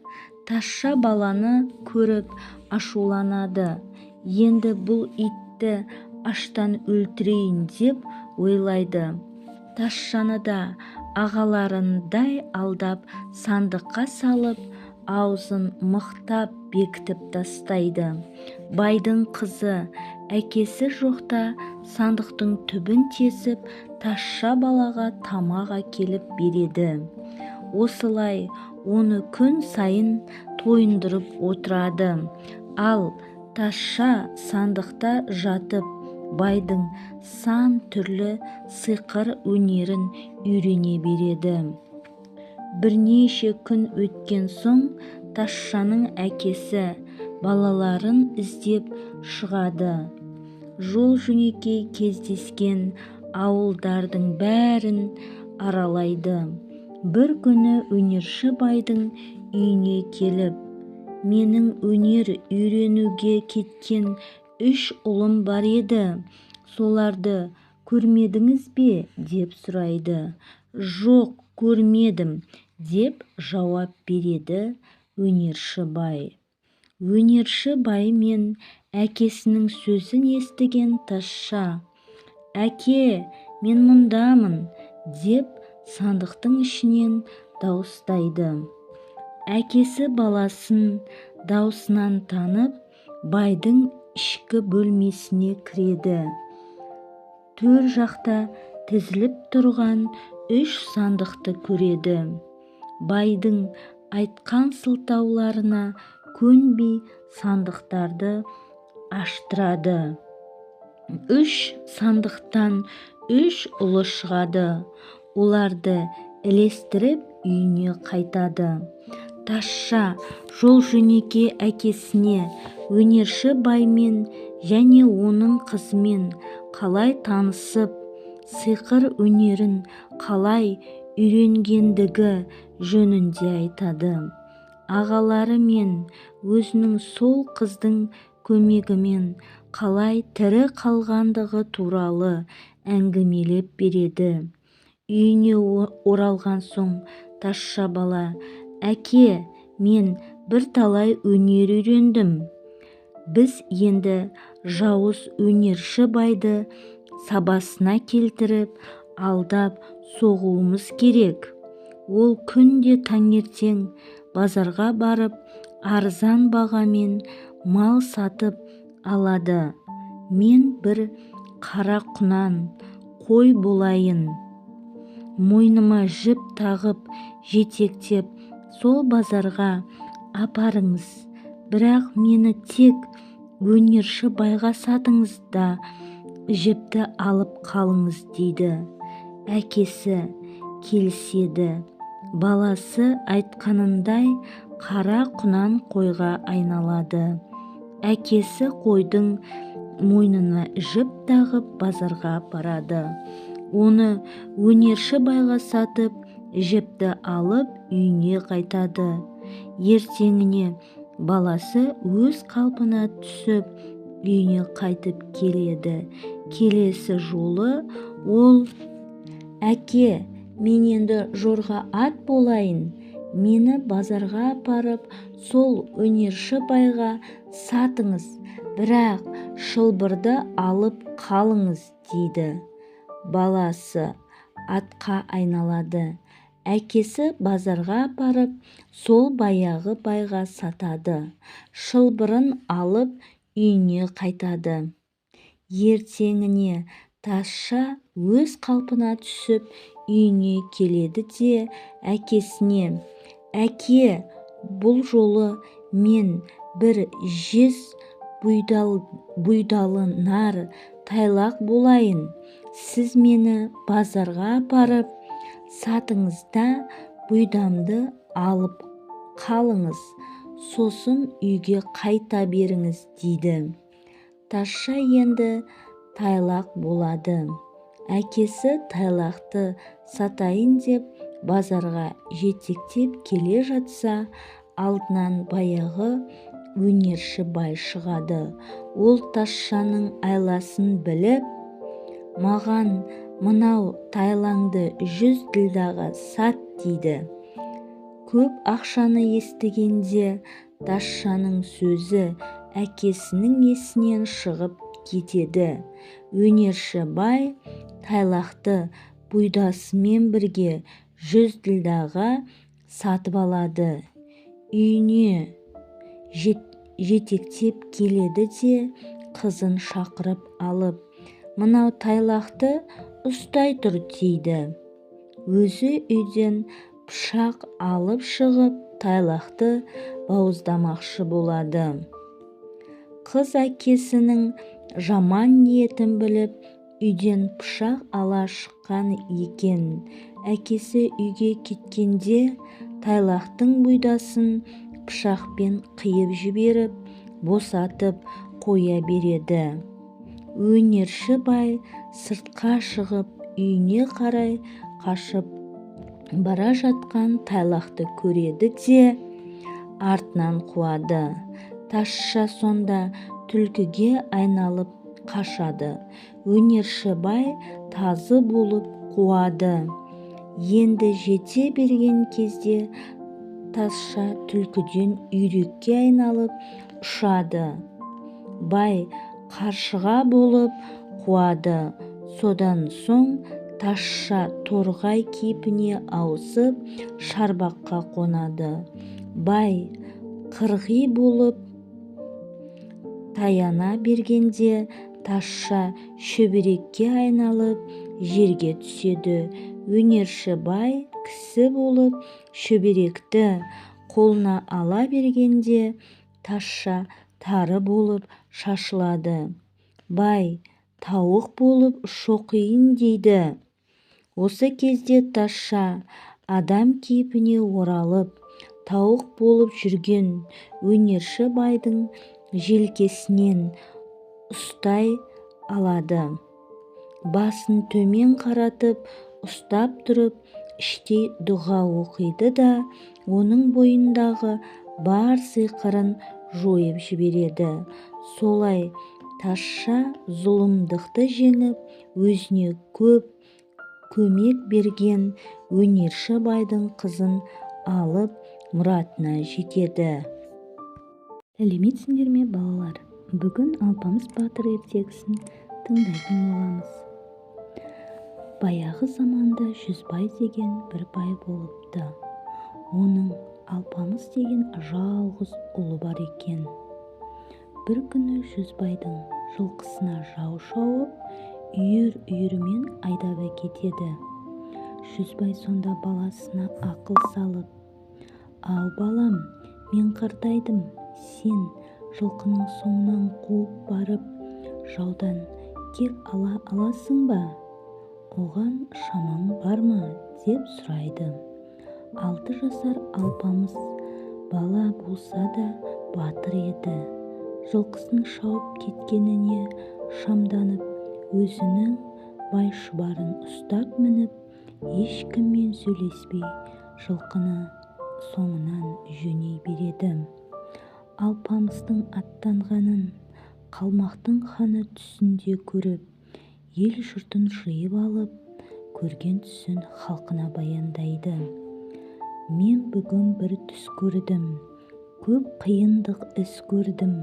Тазша баланы көріп ашуланады. Енді бұл итті аштан өлтірейін деп ойлайды. Тазшаны да ағаларындай алдап, сандыққа салып, аузын мықтап бекітіп тастайды. Байдың қызы әкесі жоқта сандықтың түбін тесіп, тазша балаға тамақ әкеліп береді. Осылай оны күн сайын тойындырып отырады. Ал тазша сандықта жатып, байдың сан түрлі сиқыр өнерін үйрене береді. Бірнеше күн өткен соң тазшаның әкесі балаларын іздеп шығады. Жол-жөнекей кездескен ауылдардың бәрін аралайды. Бір күні өнерші байдың үйіне келіп, менің өнер үйренуге кеткен 3 ұлым бар еді, соларды көрмедіңіз бе, деп сұрайды. Жоқ, көрмедім, деп жауап береді өнерші бай. Өнерші бай мен әкесінің сөзін естіген тазша, әке, мен мұндамын, деп сандықтың ішінен дауыстайды. Әкесі баласын даусынан танып, байдың ішкі бөлмесіне кіреді. Төр жақта тізіліп тұрған 3 сандықты көреді. Байдың айтқан сылтауларына көнбей сандықтарды аштырады. 3 сандықтан 3 ұлы шығады. Оларды ілестіріп үйіне қайтады. Тазша жол-жөнекей әкесіне өнерші баймен және оның қызымен қалай танысып, сиқыр өнерін қалай үйренгендігі жөнінде айтады. Ағалары мен өзінің сол қыздың көмегімен қалай тірі қалғандығы туралы әңгімелеп береді. Үйіне оралған соң тазша бала, әке, мен бірталай өнер үйрендім. Біз енді жауыз өнерші байды сабасына келтіріп, алдап соғуымыз керек. Ол күнде таңертең базарға барып, арзан бағамен мал сатып алады. Мен бір қара құнан қой болайын. Мойныма жіп тағып, жетектеп, сол базарға апарыңыз. Бірақ мені тек өнерші байға сатыңыз да, жіпті алып қалыңыз, дейді. Әкесі келіседі. Баласы айтқанындай қара құнан қойға айналады. Әкесі қойдың мойнына жіп тағып базарға апарады. Оны өнерші байға сатып, жіпті алып үйіне қайтады. Ертеңіне баласы өз қалпына түсіп, үйіне қайтып келеді. Келесі жолы ол, әке, мен енді жорға ат болайын, мені базарға апарып, сол өнерші байға сатыңыз, бірақ шылбырды алып қалыңыз, дейді. Баласы атқа айналады. Әкесі базарға апарып, сол баяғы байға сатады. Шылбырын алып үйіне қайтады. Ертеңіне тазша өз қалпына түсіп үйіне келеді де әкесіне, әке, Бұл жолы мен бір жез бұйдалы нар тайлақ болайын. Сіз мені базарға апарып сатыңыз да, бұйдамды алып қалыңыз, сосын үйге қайта беріңіз, дейді. Тазша енді тайлақ болады. Әкесі тайлақты сатайын деп базарға жетектеп келе жатса, алдынан баяғы өнерші бай шығады. Ол тазшаның айласын біліп, маған мынау тайлаңды 100 ділдәға сат, дейді. Көп ақшаны естігенде тазшаның сөзі әкесінің есінен шығып кетеді. Өнерші бай тайлақты бұйдасымен бірге 100 ділдәға сатып алады. Үйіне жетектеп келеді де, қызын шақырып алып, мынау тайлақты ұстай тұр, дейді. Өзі үйден пышақ алып шығып, тайлақты бауыздамақшы болады. Қыз әкесінің жаман ниетін біліп, үйден пышақ ала шыққан екен. Әкесі үйге кеткенде тайлақтың бұйдасын пышақпен қиып жіберіп, босатып қоя береді. Өнерші бай сыртқа шығып, үйіне қарай қашып бара жатқан тайлақты көреді де, артынан қуады. Тазша сонда түлкіге айналып қашады. Өнерші бай тазы болып қуады. Енді жете берген кезде тазша түлкіден үйрекке айналып ұшады. Бай қаршыға болып қуады. Содан соң тазша торғай кейпіне ауысып, шарбаққа қонады. Бай қырғи болып таяна бергенде тазша шөберекке айналып жерге түседі. Өнерші бай кісі болып шөберекті қолына ала бергенде тазша тары болып шашылады. Бай тауық болып шоқиын дейді. Осы кезде тазша адам кейпіне оралып, тауық болып жүрген өнерші байдың желкесінен ұстай алады. Басын төмен қаратып, ұстап тұрып, іштей дұға оқиды да, оның бойындағы бар сиқырын жойып жібереді. Солай тазша зұлымдықты жеңіп, өзіне көп көмек берген өнерші байдың қызын алып, мұратына жетеді. Сәлеметсіңдер ме, балалар? Бүгін Алпамыс батыр ертегісін тыңдайтын боламыз. Баяғы заманда Жүзбай деген бір бай болыпты. Оның Алпамыс деген жалғыз ұлы бар екен. Бір күні Жүзбайдың жылқысына жау шауып, үйір-үйірімен айдап әкетеді. Жүзбай сонда баласына ақыл салып, «Ау балам, мен қартайдым, сен жылқының соңынан қуып барып, жаудан кек ала аласың ба? Оған шамаң бар ма?» деп сұрайды. 6 жасар Алпамыс бала болса да батыр еді. Жылқысын шауып кеткеніне шамданып, өзінің бай шұбарын ұстап мініп, ешкіммен сөйлеспей жылқыны соңынан жөней береді. Алпамыстың аттанғанын қалмақтың ханы түсінде көріп, ел жұртын жиып алып, көрген түсін халқына баяндайды. Мен бүгін бір түс көрдім, көп қиындық іс көрдім.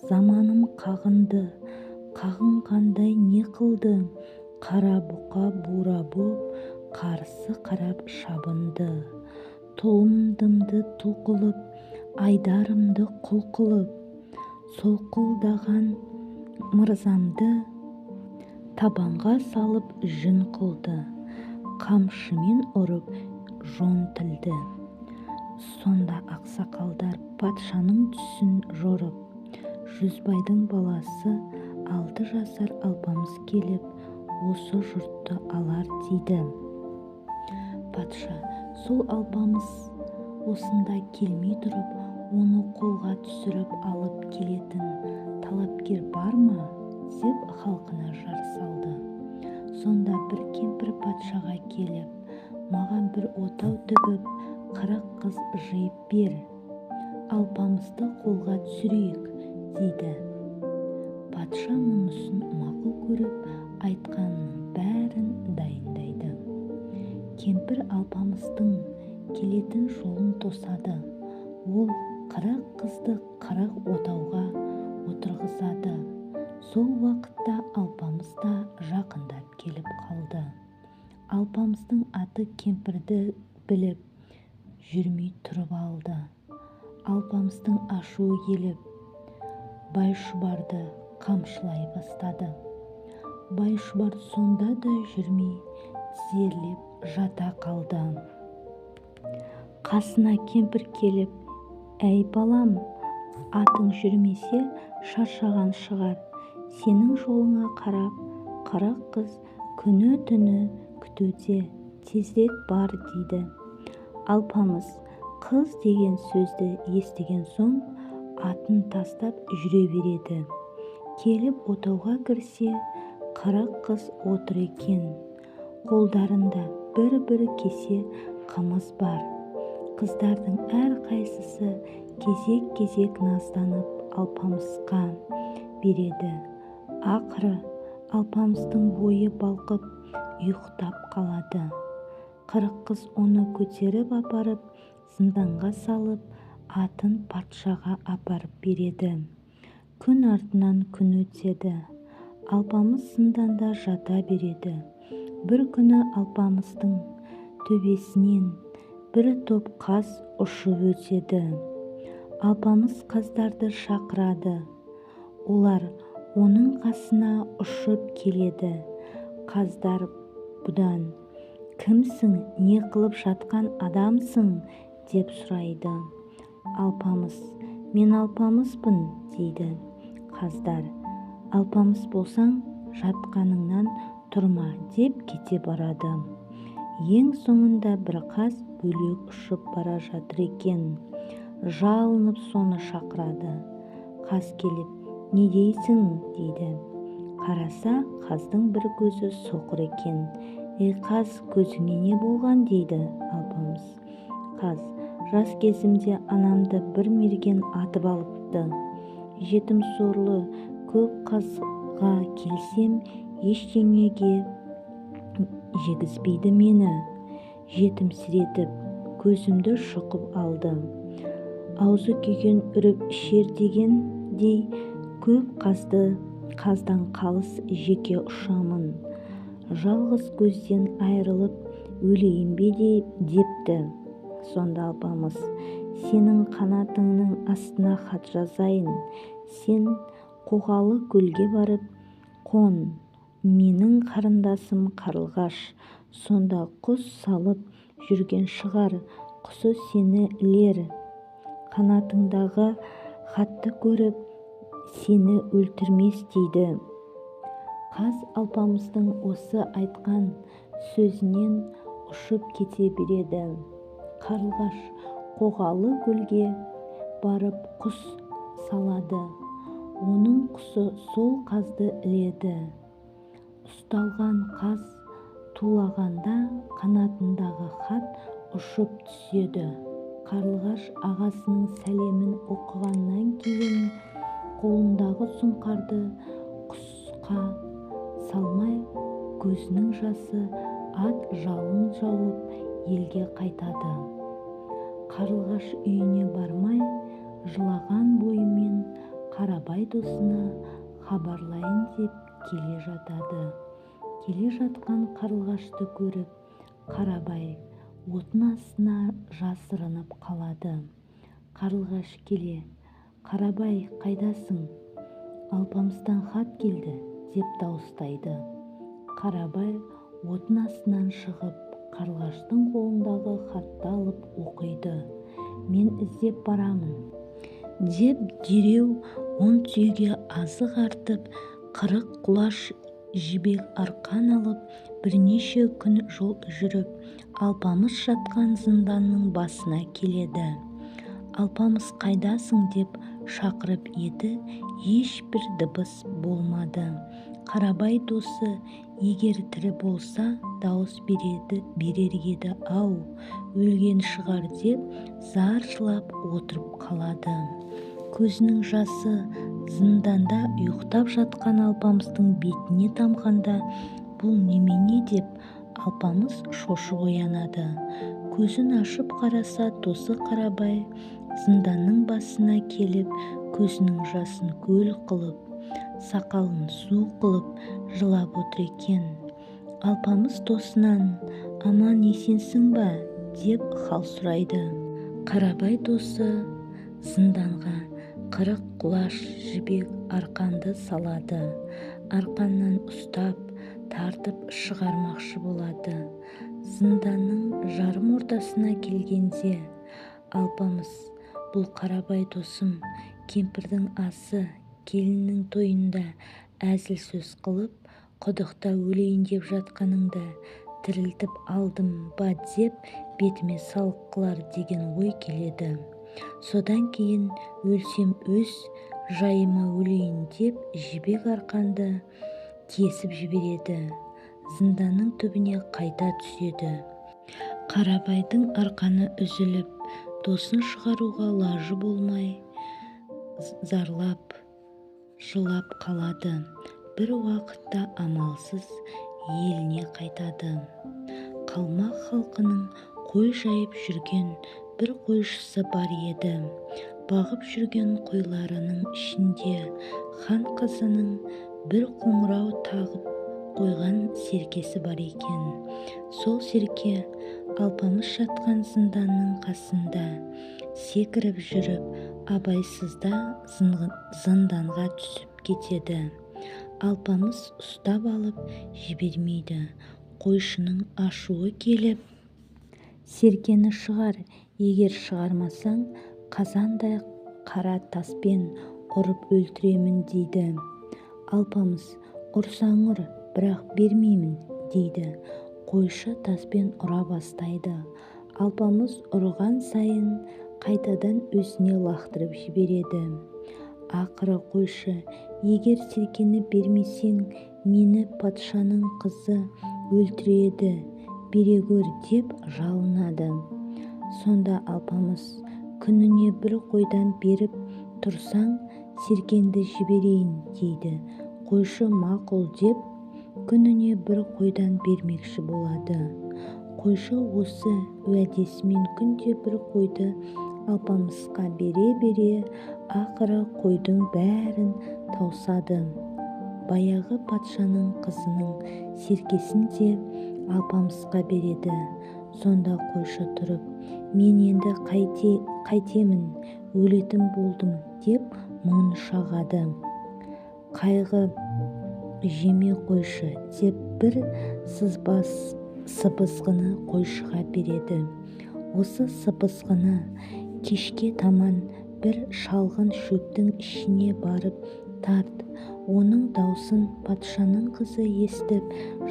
Заманым қағынды, қағынғандай не қылды? Қара бұқа бура боп, қарсы қарап шабынды. Тұлымдымды тұл қылып, айдарымды құл қылып, солқылдаған мырзамды табанға салып жүн қылды, қамшымен ұрып жон тілді. Сонда ақсақалдар патшаның түсін жорып, Жүзбайдың баласы 6 жасар Алпамыс келіп, осы жұртты алар дейді. Патша сол Алпамыс осында келмей тұрып, оны қолға түсіріп алып келетін талапкер бар ма деп халқына жар салды. Сонда бір кемпір патшаға келіп, маған бір отау тігіп, 40 қыз жиып бер, Алпамысты қолға түсірейік дейді. Патша мұнысын мақұл көріп, айтқанының бәрін дайындайды. Кемпір Алпамыстың келетін жолын тосады. Ол 40 қызды 40 отауға отырғызады. Сол уақытта Алпамыс та жақындап келіп қалды. Алпамыстың аты кемпірді біліп, жүрмей тұрып алды. Алпамыстың ашуы келіп, Байшұбарды қамшылай бастады. Байшұбар сонда да жүрмей, тізерлеп жата қалды. Қасына кемпір келіп, әй балам, атың жүрмесе шаршаған шығар, сенің жолыңа қарап 40 қыз күні-түні күтуде, тезірек бар дейді. Алпамыс қыз деген сөзді естіген соң атын тастап жүре береді. Келіп отауға кірсе, 40 қыз отыр екен. Қолдарында бір-бір кесе қымыз бар. Қыздардың әрқайсысы кезек-кезек назданып Алпамысқа береді. Ақыры Алпамыстың бойы балқып, ұйықтап қалады. 40 қыз оны көтеріп апарып, зынданға салып, атын патшаға апарып береді. Күн артынан күн өтеді. Алпамыс зынданда жата береді. Бір күні Алпамыстың төбесінен бір топ қаз ұшып өтеді. Алпамыс қаздарды шақырады. Олар оның қасына ұшып келеді. Қаздар бұдан: кімсің, не қылып жатқан адамсың деп сұрайды. Алпамыс: мен Алпамыспын дейді. Қаздар: Алпамыс болсаң, жатқаныңнан тұрма деп кете барады. Ең соңында бір қаз бөлек ұшып бара жатыр екен. Жалынып соны шақырады. Қаз келіп, не дейсің дейді. Қараса, қаздың бір көзі соқыр екен. Ей қаз, көзіңе не болған дейді Алпамыс. Қаз: жас кезімде анамды бір мерген атып алыпты. Жетім сорлы көп қазға келсем, ештеңеге жегізбейді мені. Жетімсіретіп, көзімді шұқып алды. Аузы күйген үріп ішер дегендей, көп қазды қаздан қалыс жеке ұшамын. Жалғыз көзден айырылып өлейін бе депті. Сонда Алпамыс: сенің қанатыңның астына хат жазайын. Сен Қоғалы көлге барып қон. Менің қарындасым Қарлығаш сонда құс салып жүрген шығар, құсы сені ілер. Қанатыңдағы хатты көріп, сені өлтірмес дейді. Қаз Алпамыстың осы айтқан сөзінен ұшып кете береді. Қарлығаш Қоғалы көлге барып құс салады. Оның құсы сол қазды іледі. Ұсталған қаз тулағанда қанатындағы хат ұшып түседі. Қарлығаш ағасының сәлемін оқығаннан кейін қолындағы сұңқарды құсқа салмай, көзінің жасы ат жалын жауып елге қайтады. Қарлығаш үйіне бармай, жылаған бойымен Қарабай досына хабарлайын деп келе жатады. Келе жатқан Қарлығашты көріп, Қарабай отын астына жасырынып қалады. Қарлығаш келе, Қарабай, қайдасың? Алпамыстан хат келді, деп дауыстайды. Қарабай отын астынан шығып, Қарлығаштың қолындағы хатты алып оқиды. Мен іздеп барамын деп дереу 10 түйеге азық артып, 40 құлаш жібек арқан алып, бірнеше күн жол жүріп, Алпамыс жатқан зынданның басына келеді. Алпамыс, қайдасың деп шақырып еді, ешбір дыбыс болмады. Қарабай досы егер тірі болса, дауыс берер еді ау, өлген шығар деп зар жылап отырып қалады. Көзінің жасы зынданда ұйықтап жатқан Алпамыстың бетіне тамғанда, бұл немене деп Алпамыс шошып оянады. Көзін ашып қараса, досы Қарабай зынданның басына келіп, көзінің жасын көл қылып, сақалын су қылып жылап отыр екен. Алпамыс досынан: аман есенсің ба деп хал сұрайды. Қарабай досы зынданға 40 құлаш жібек арқанды салады. Арқаннан ұстап, тартып шығармақшы болады. Зынданның жарым ортасына келгенде Алпамыс: бұл Қарабай досым, кемпірдің асы, келіннің тойында әзіл сөз қылып, құдықта өлейін деп жатқаныңда тірілтіп алдым ба деп бетіме салық қылар деген ой келеді. Содан кейін өлсем өз жайыма өлейін деп жібек арқанды кесіп жібереді. Зынданның түбіне қайта түседі. Қарабайдың арқаны үзіліп, досын шығаруға лажы болмай, зарлап, жылап қалады. Бір уақытта амалсыз еліне қайтады. Қалмақ халқының қой жайып жүрген бір қойшысы бар еді. Бағып жүрген қойларының ішінде хан қызының бір қоңырау тағып қойған серкесі бар екен. Сол серке Алпамыс жатқан зынданның қасында секіріп жүріп, абайсызда зынданға түсіп кетеді. Алпамыс ұстап алып жібермейді. Қойшының ашуы келіп, серкені шығар, егер шығармасаң, қазандай қара таспен ұрып өлтіремін дейді. Алпамыс: ұрсаң ұр, бірақ бермеймін дейді. Қойшы таспен ұра бастайды. Алпамыс ұрған сайын қайтадан өзіне лақтырып жібереді. Ақыры қойшы: егер серкені бермесең, мені патшаның қызы өлтіреді, бере гөр деп жалынады. Сонда Алпамыс: күніне бір қойдан беріп тұрсаң, серкеңді жіберейін дейді. Қойшы мақұл деп, күніне бір қойдан бермекші болады. Қойшы осы уәдесімен күнде бір қойды Алпамысқа бере-бере, ақыры қойдың бәрін тауысады. Баяғы патшаның қызының серкесін де Алпамысқа береді. Сонда қойшы тұрып: мен енді қайтемін, өлетін болдым деп мұңын шағады. Қайғы жеме қойшы деп бір сыбызғыны қойшыға береді. Осы сыбызғыны кешке таман бір шалғын шөптің ішіне барып тарт, оның даусын патшаның қызы естіп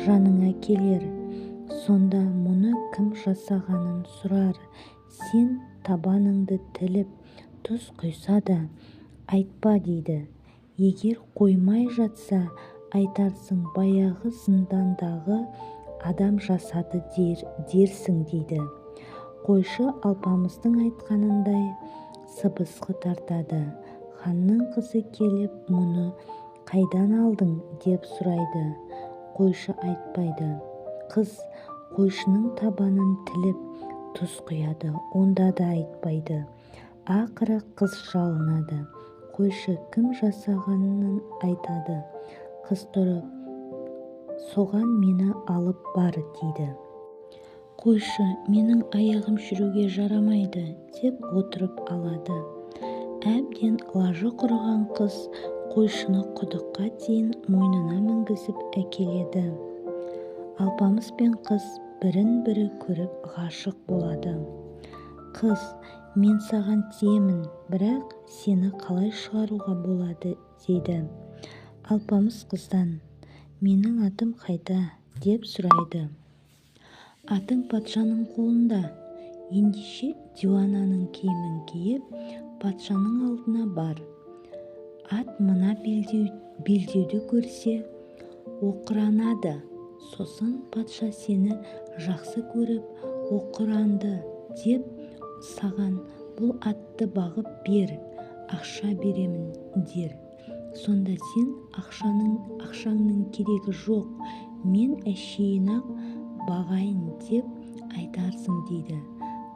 жаныңа келер. Сонда мұны кім жасағанын сұрар. Сен табаныңды тіліп тұз құйса да айтпа дейді. Егер қоймай жатса, айтарсың, баяғы зындандағы адам жасады дерсің дейді. Қойшы Алпамыстың айтқанындай сыбызғы тартады. Ханның қызы келіп, мұны қайдан алдың деп сұрайды. Қойшы айтпайды. Қыз қойшының табанын тіліп тұз құяды, онда да айтпайды. Ақыры қыз жалынады. Қойшы кім жасағанын айтады. Қыз тұрып, соған мені алып бар дейді. Қойшы, менің аяғым жүруге жарамайды деп отырып алады. Әбден лажы құрыған қыз қойшыны құдыққа дейін мойнына мінгізіп әкеледі. Алпамыс пен қыз бірін-бірі көріп ғашық болады. Қыз, Мен саған тиемін, бірақ сені қалай шығаруға болады дейді. Алпамыс қыздан: Менің атым қайда? Деп сұрайды. Атың патшаның қолында. Ендеше диуананың киімін киіп, патшаның алдына бар. Ат мына белдеуді көрсе, оқыранады. Сосын патша сені жақсы көріп, оқыранды деп саған бұл атты бағып бер, ақша беремін дер. Сонда сен ақшаңның керегі жоқ, мен әшейін-ақ бағайын деп айтарсың дейді.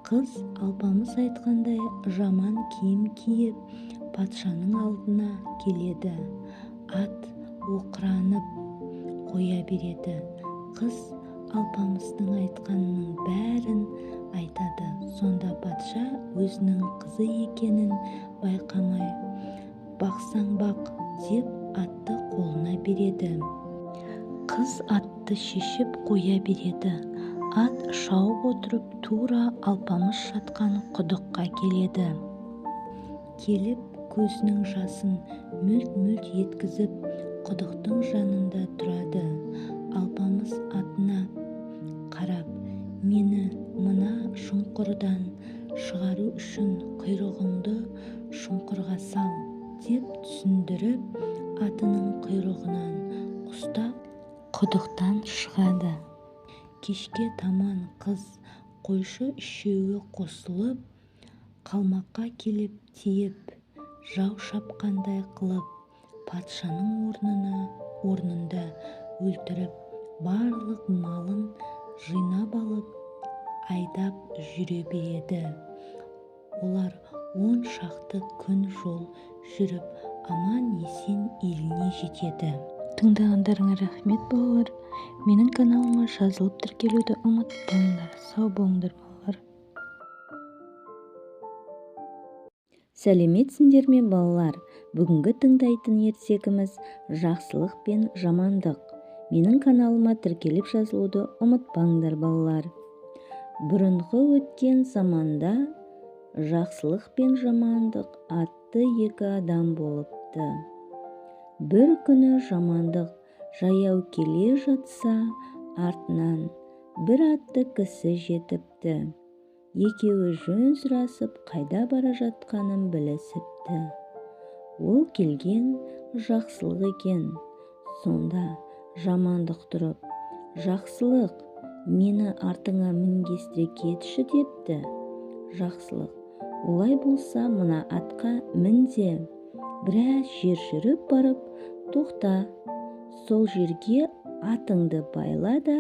Қыз Алпамыс айтқандай жаман киім киіп, патшаның алдына келеді. Ат оқыранып қоя береді. Қыз Алпамыстың айтқанының бәрін айтады. Сонда патша өзінің қызы екенін байқамай, бақсаң бақ деп атты қолына береді. Қыз атты шешіп қоя береді. Ат шауып отырып тура Алпамыс жатқан құдыққа келеді. Келіп көзінің жасын мүлт-мүлт еткізіп, құдықтың жанында тұрады. Алпамыс атына қарап, мені мына шұңқырдан шығару үшін құйрығыңды шұңқырға сал деп түсіндіріп, атының құйрығынан ұстап құдықтан шығады. Кешке таман қыз қойшы үшеуі қосылып, қалмаққа келіп тиіп, жау шапқандай қылып, патшаның орнында өлтіріп, барлық малын жинап алып, айдап жүре береді. Олар 10 шақты күн жол жүріп, аман-есен еліне жетеді. Тыңдағандарыңа рахмет, балалар. Менің каналыма жазылып тіркелуді ұмытпаңдар. Сау болыңдар, балалар. Сәлеметсіңдер ме, балалар? Бүгінгі тыңдайтын ертегіміз Жақсылық пен жамандық. Менің каналыма тіркеліп жазылуды ұмытпаңдар, балалар. Бұрынғы өткен заманда жақсылық пен жамандық атты екі адам болыпты. Бір күні жамандық жаяу келе жатса, артынан бір атты кісі жетіпті. Екеуі жөн сұрасып, қайда бара жатқанын білісіпті. Ол келген жақсылық екен. Сонда жамандық тұрып, жақсылық, мені артыңа мінгестіре кетші депті. Жақсылық, олай болса мына атқа мін де, біраз жер жүріп барып, тоқта. Сол жерге атыңды байла да,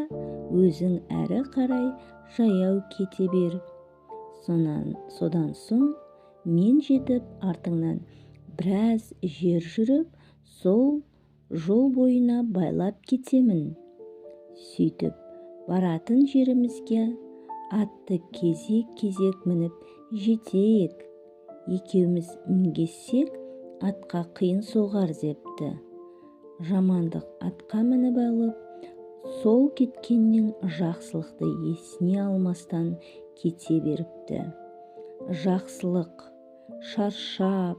өзің әрі қарай жаяу кете бер. Содан соң мен жетіп артыңнан біраз жер жүріп, сол жол бойына байлап кетемін. Сөйтіп баратын жерімізге атты кезек-кезек мініп жетейік. Екеуміз мінгессек, атқа қиын соғар депті. Жамандық атқа мініп алып, сол кеткеннен жақсылықты есіне алмастан кете беріпті. Жақсылық шаршап,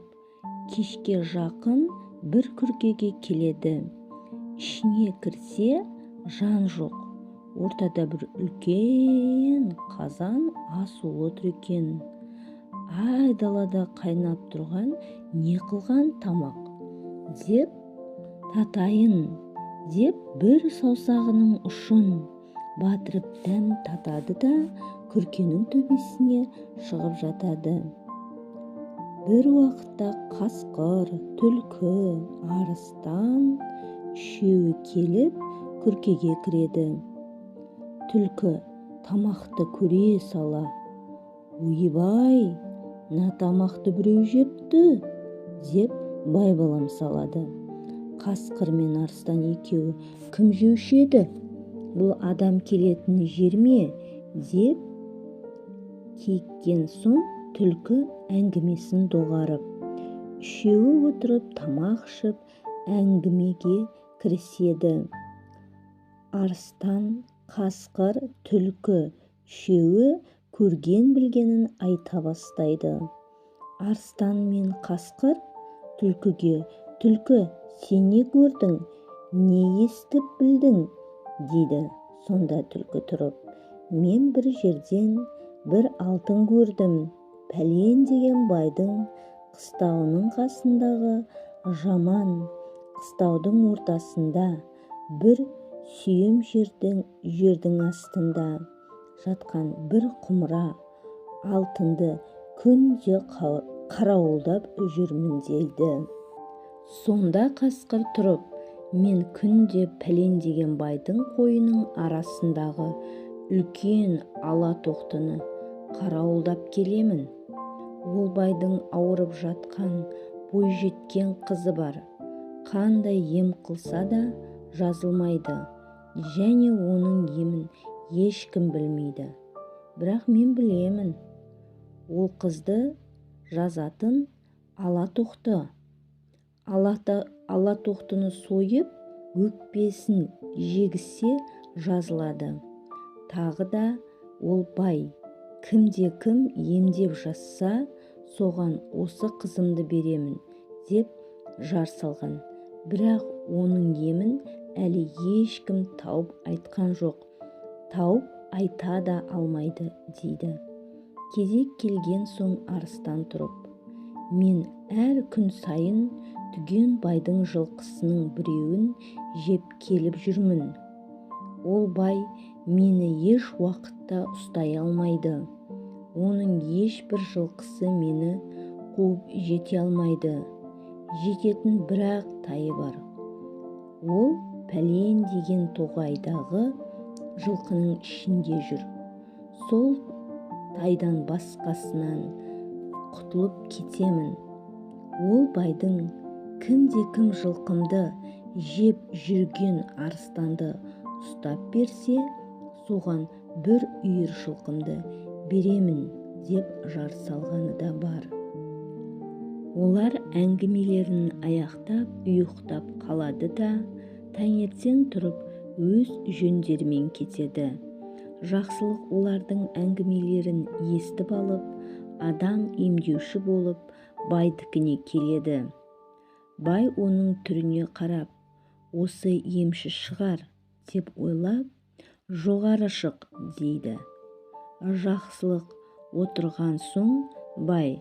кешке жақын бір күркеге келеді. Ішіне кірсе, жан жоқ. Ортада бір үлкен қазан асулы тұр екен. Айдалада қайнап тұрған не қылған тамақ деп татайын деп бір саусағының ұшын батырып дәм татады да, күркенің төбесіне шығып жатады. Бір уақытта қасқыр, түлкі, арыстан үшеуі келіп күркеге кіреді. Түлкі тамақты көре сала, ойбай, мына тамақты біреу жепті деп байбалам салады. Қасқыр мен арыстан екеуі кім жеуші еді? Бұл адам келетін жер ме? Деп кейіккен соң түлкі әңгімесін доғарып, үшеуі отырып тамақ ішіп әңгімеге кіріседі. Арыстан, қасқыр, түлкі үшеуі Көрген-білгенін айта бастайды. Арыстан мен қасқыр түлкіге: «Түлкі, сен не көрдің, не естіп білдің?» – дейді. Сонда түлкі тұрып: «Мен бір жерден бір алтын көрдім. Пәлен деген байдың қыстауының қасындағы жаман қыстаудың ортасында бір сүйем жердің астында жатқан бір құмыра алтынды күнде қарауылдап жүрмін», – дейді. Сонда қасқыр тұрып: «Мен күнде пәлен деген байдың қойының арасындағы үлкен ала тоқтыны қарауылдап келемін. Ол байдың ауырып жатқан бойжеткен қызы бар. Қандай ем қылса да жазылмайды және оның емін ешкім білмейді. Бірақ мен білемін. Ол қызды жазатын ала тоқты. Ала тоқтыны сойып, өкпесін жегізсе, жазылады. Тағы да ол бай кімде-кім емдеп жазса, соған осы қызымды беремін деп жар салған. Бірақ оның емін әлі ешкім тауып айтқан жоқ, тауып айта да алмайды», – дейді. Кезек келген соң арыстан тұрып: «Мен әр күн сайын Түген байдың жылқысының біреуін жеп келіп жүрмін. Ол бай мені еш уақытта ұстай алмайды. Оның ешбір жылқысы мені қуып жете алмайды. Жететін бір-ақ тайы бар. Ол пәлен деген тоғайдағы жылқының ішінде жүр. Сол тайдан басқасынан құтылып кетемін. Ол байдың кімде-кім жылқымды жеп жүрген арыстанды ұстап берсе, соған бір үйір жылқымды беремін деп жар салғаны да бар». Олар әңгімелерін аяқтап, ұйықтап қалады да, таңертең тұрып өз жөндерімен кетеді. Жақсылық олардың әңгімелерін естіп алып, адам емдеуші болып байдікіне келеді. Бай оның түріне қарап, осы емші шығар деп ойлап: «Жоғары шық», – дейді. Жақсылық отырған соң бай: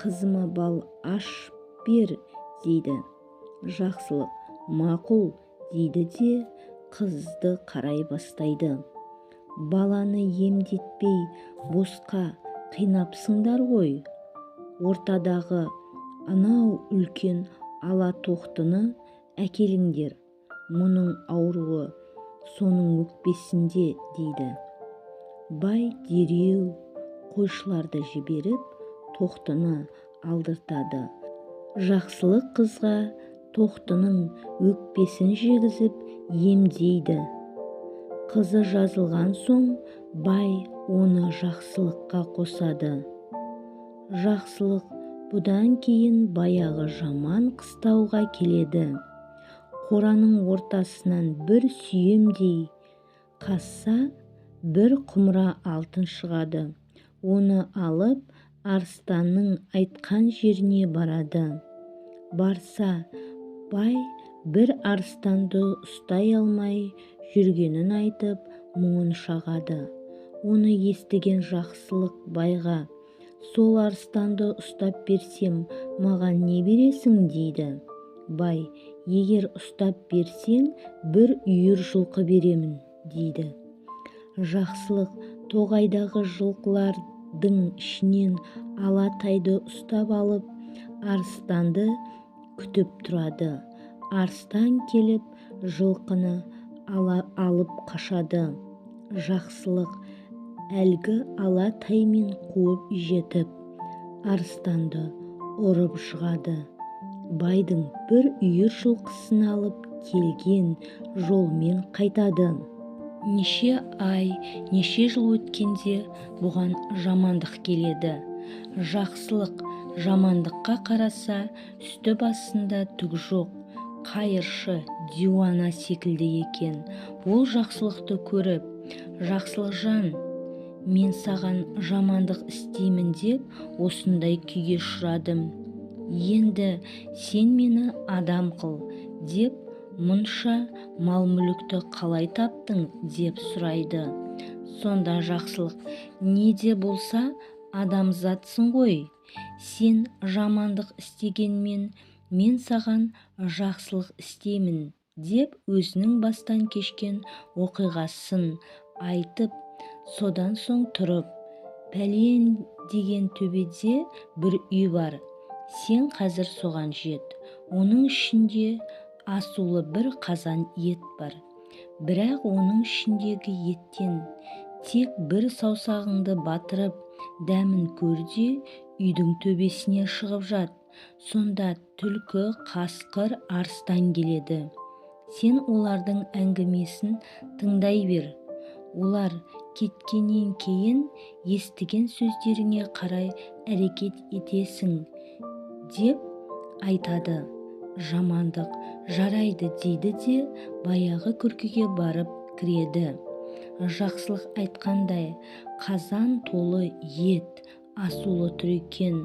«Қызыма бал ашып бер», – дейді. Жақсылық: «Мақұл», – дейді де, қызды қарай бастайды. «Баланы емдетпей босқа қинапсыңдар ғой. Ортадағы анау үлкен ала тоқтыны әкеліңдер. Мұның ауруы соның өкпесінде», – дейді. Бай дереу қойшыларды жіберіп, тоқтыны алдыртады. Жақсылық қызға тоқтының өкпесін жегізіп емдейді. Қызы жазылған соң бай оны Жақсылыққа қосады. Жақсылық бұдан кейін баяғы жаман қыстауға келеді. Қораның ортасынан бір сүйемдей қазса, бір құмыра алтын шығады. Оны алып, арыстанның айтқан жеріне барады. Барса, бай бір арыстанды ұстай алмай жүргенін айтып, мұңын шағады. Оны естіген Жақсылық байға: «Сол арыстанды ұстап берсем, маған не бересің?» – дейді. Бай: «Егер ұстап берсең, бір үйір жылқы беремін», – дейді. Жақсылық тоғайдағы жылқылардың ішінен ала тайды ұстап алып, арыстанды күтіп тұрады. Арыстан келіп, жылқыны алып қашады. Жақсылық әлгі ала таймен қуып жетіп, арыстанды ұрып жығады. Байдың бір үйір жылқысын алып, келген жолмен қайтады. Неше ай, неше жыл өткенде бұған жамандық келеді. Жақсылық жамандыққа қараса, үсті басында түк жоқ, қайыршы, диуана секілді екен. Ол Жақсылықты көріп: «Жақсылықжан, Мен саған жамандық істеймін деп осындай күйге ұшырадым. Енді сен мені адам қыл деп, мұнша мал-мүлікті қалай таптың деп сұрайды. Сонда Жақсылық: не де болса адамзатсың ғой. Сен жамандық істегенмен, мен саған жақсылық істеймін деп өзінің бастан кешкен оқиғасын айтып, содан соң тұрып, пәлен деген төбеде бір үй бар, сен қазір соған жет. Оның ішінде асулы бір қазан ет бар. Бірақ оның ішіндегі еттен тек бір саусағыңды батырып, дәмін көр де, үйдің төбесіне шығып жат. Сонда түлкі, қасқыр, арыстан келеді. Сен олардың әңгімесін тыңдай бер. Олар кеткеннен кейін естіген сөздеріңе қарай әрекет етесің деп айтады. Жамандық жарайды дейді де, баяғы күркеге барып кіреді. Жақсылық айтқандай, қазан толы ет асулы тұр екен.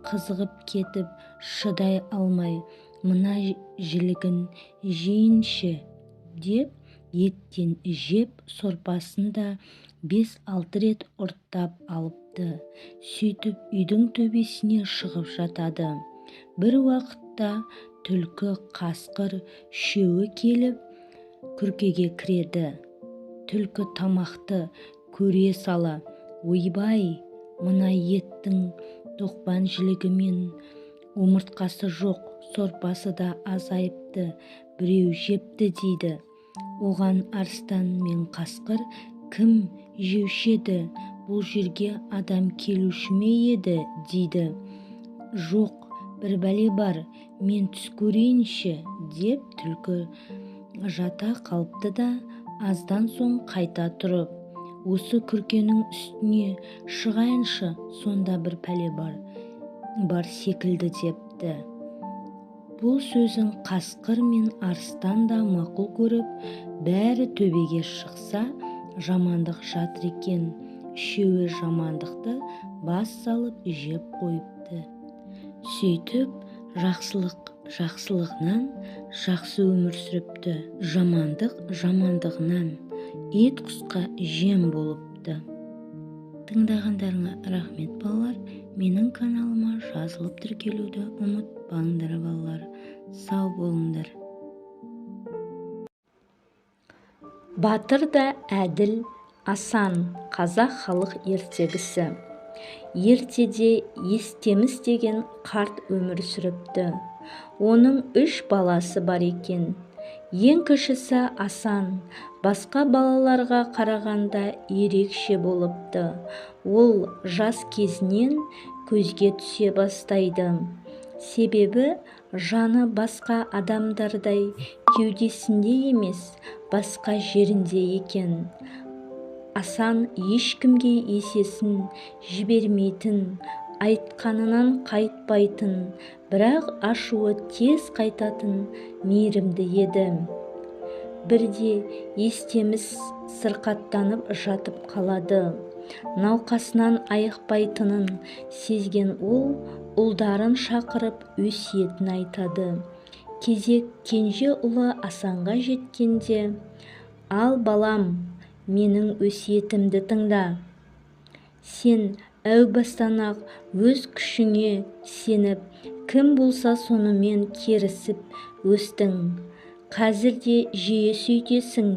Қызығып кетіп, шыдай алмай, мына жілігін жейінші деп, еттен жеп, сорпасын да 5-6 рет ұрттап алыпты. Сөйтіп үйдің төбесіне шығып жатады. Бір уақытта түлкі, қасқыр үшеуі келіп күркеге кіреді. Түлкі тамақты көре сала, ойбай, мына еттің тоқпан жілігі мен омыртқасы жоқ, сорпасы да азайыпты, біреу жепті дейді. Оған арыстан мен қасқыр: кім жеуші еді, бұл жерге адам келуші ме еді дейді. Жоқ, бір бәле бар, мен түс көрейінші деп түлкі жата қалыпты да, аздан соң қайта тұрып, осы күркенің үстіне шығайыншы, сонда бір пәле бар секілді депті. Бұл сөзін қасқыр мен арыстан да мақұл көріп, бәрі төбеге шықса, жамандық жатыр екен. Үшеуі жамандықты бас салып жеп қойыпты. Сөйтіп, жақсылық жақсылығынан жақсы өмір сүріпті, жамандық жамандығынан ит құсқа жем болыпты. Тыңдағандарыңа рахмет, балалар. Менің каналыма жазылып тіркелуді ұмытпаңдар, балалар. Сау болыңдар. Батыр да әділ Асан қазақ халық ертегісі. Ертеде Естеміс деген қарт өмір сүріпті. Оның 3 баласы бар екен. Ең кішісі Асан, басқа балаларға қарағанда ерекше болыпты. Ол жас кезінен көзге түсе бастайды. Себебі жаны басқа адамдардай кеудесінде емес, басқа жерінде екен. Асан ешкімге есесін жібермейтін, айтқанынан қайтпайтын, бірақ ашуы тез қайтатын мейірімді еді. Бірде Естеміс сырқаттанып жатып қалады. Науқасынан айықпайтынын сезген ол ұлдарын шақырып өсиетін айтады. Кезек кенже ұлы Асанға жеткенде, ал балам, менің өсиетімді тыңда. Сен әу бастан-ақ өз күшіңе сеніп, кім болса сонымен керісіп өстің. Қазір де жиі сөйтесің,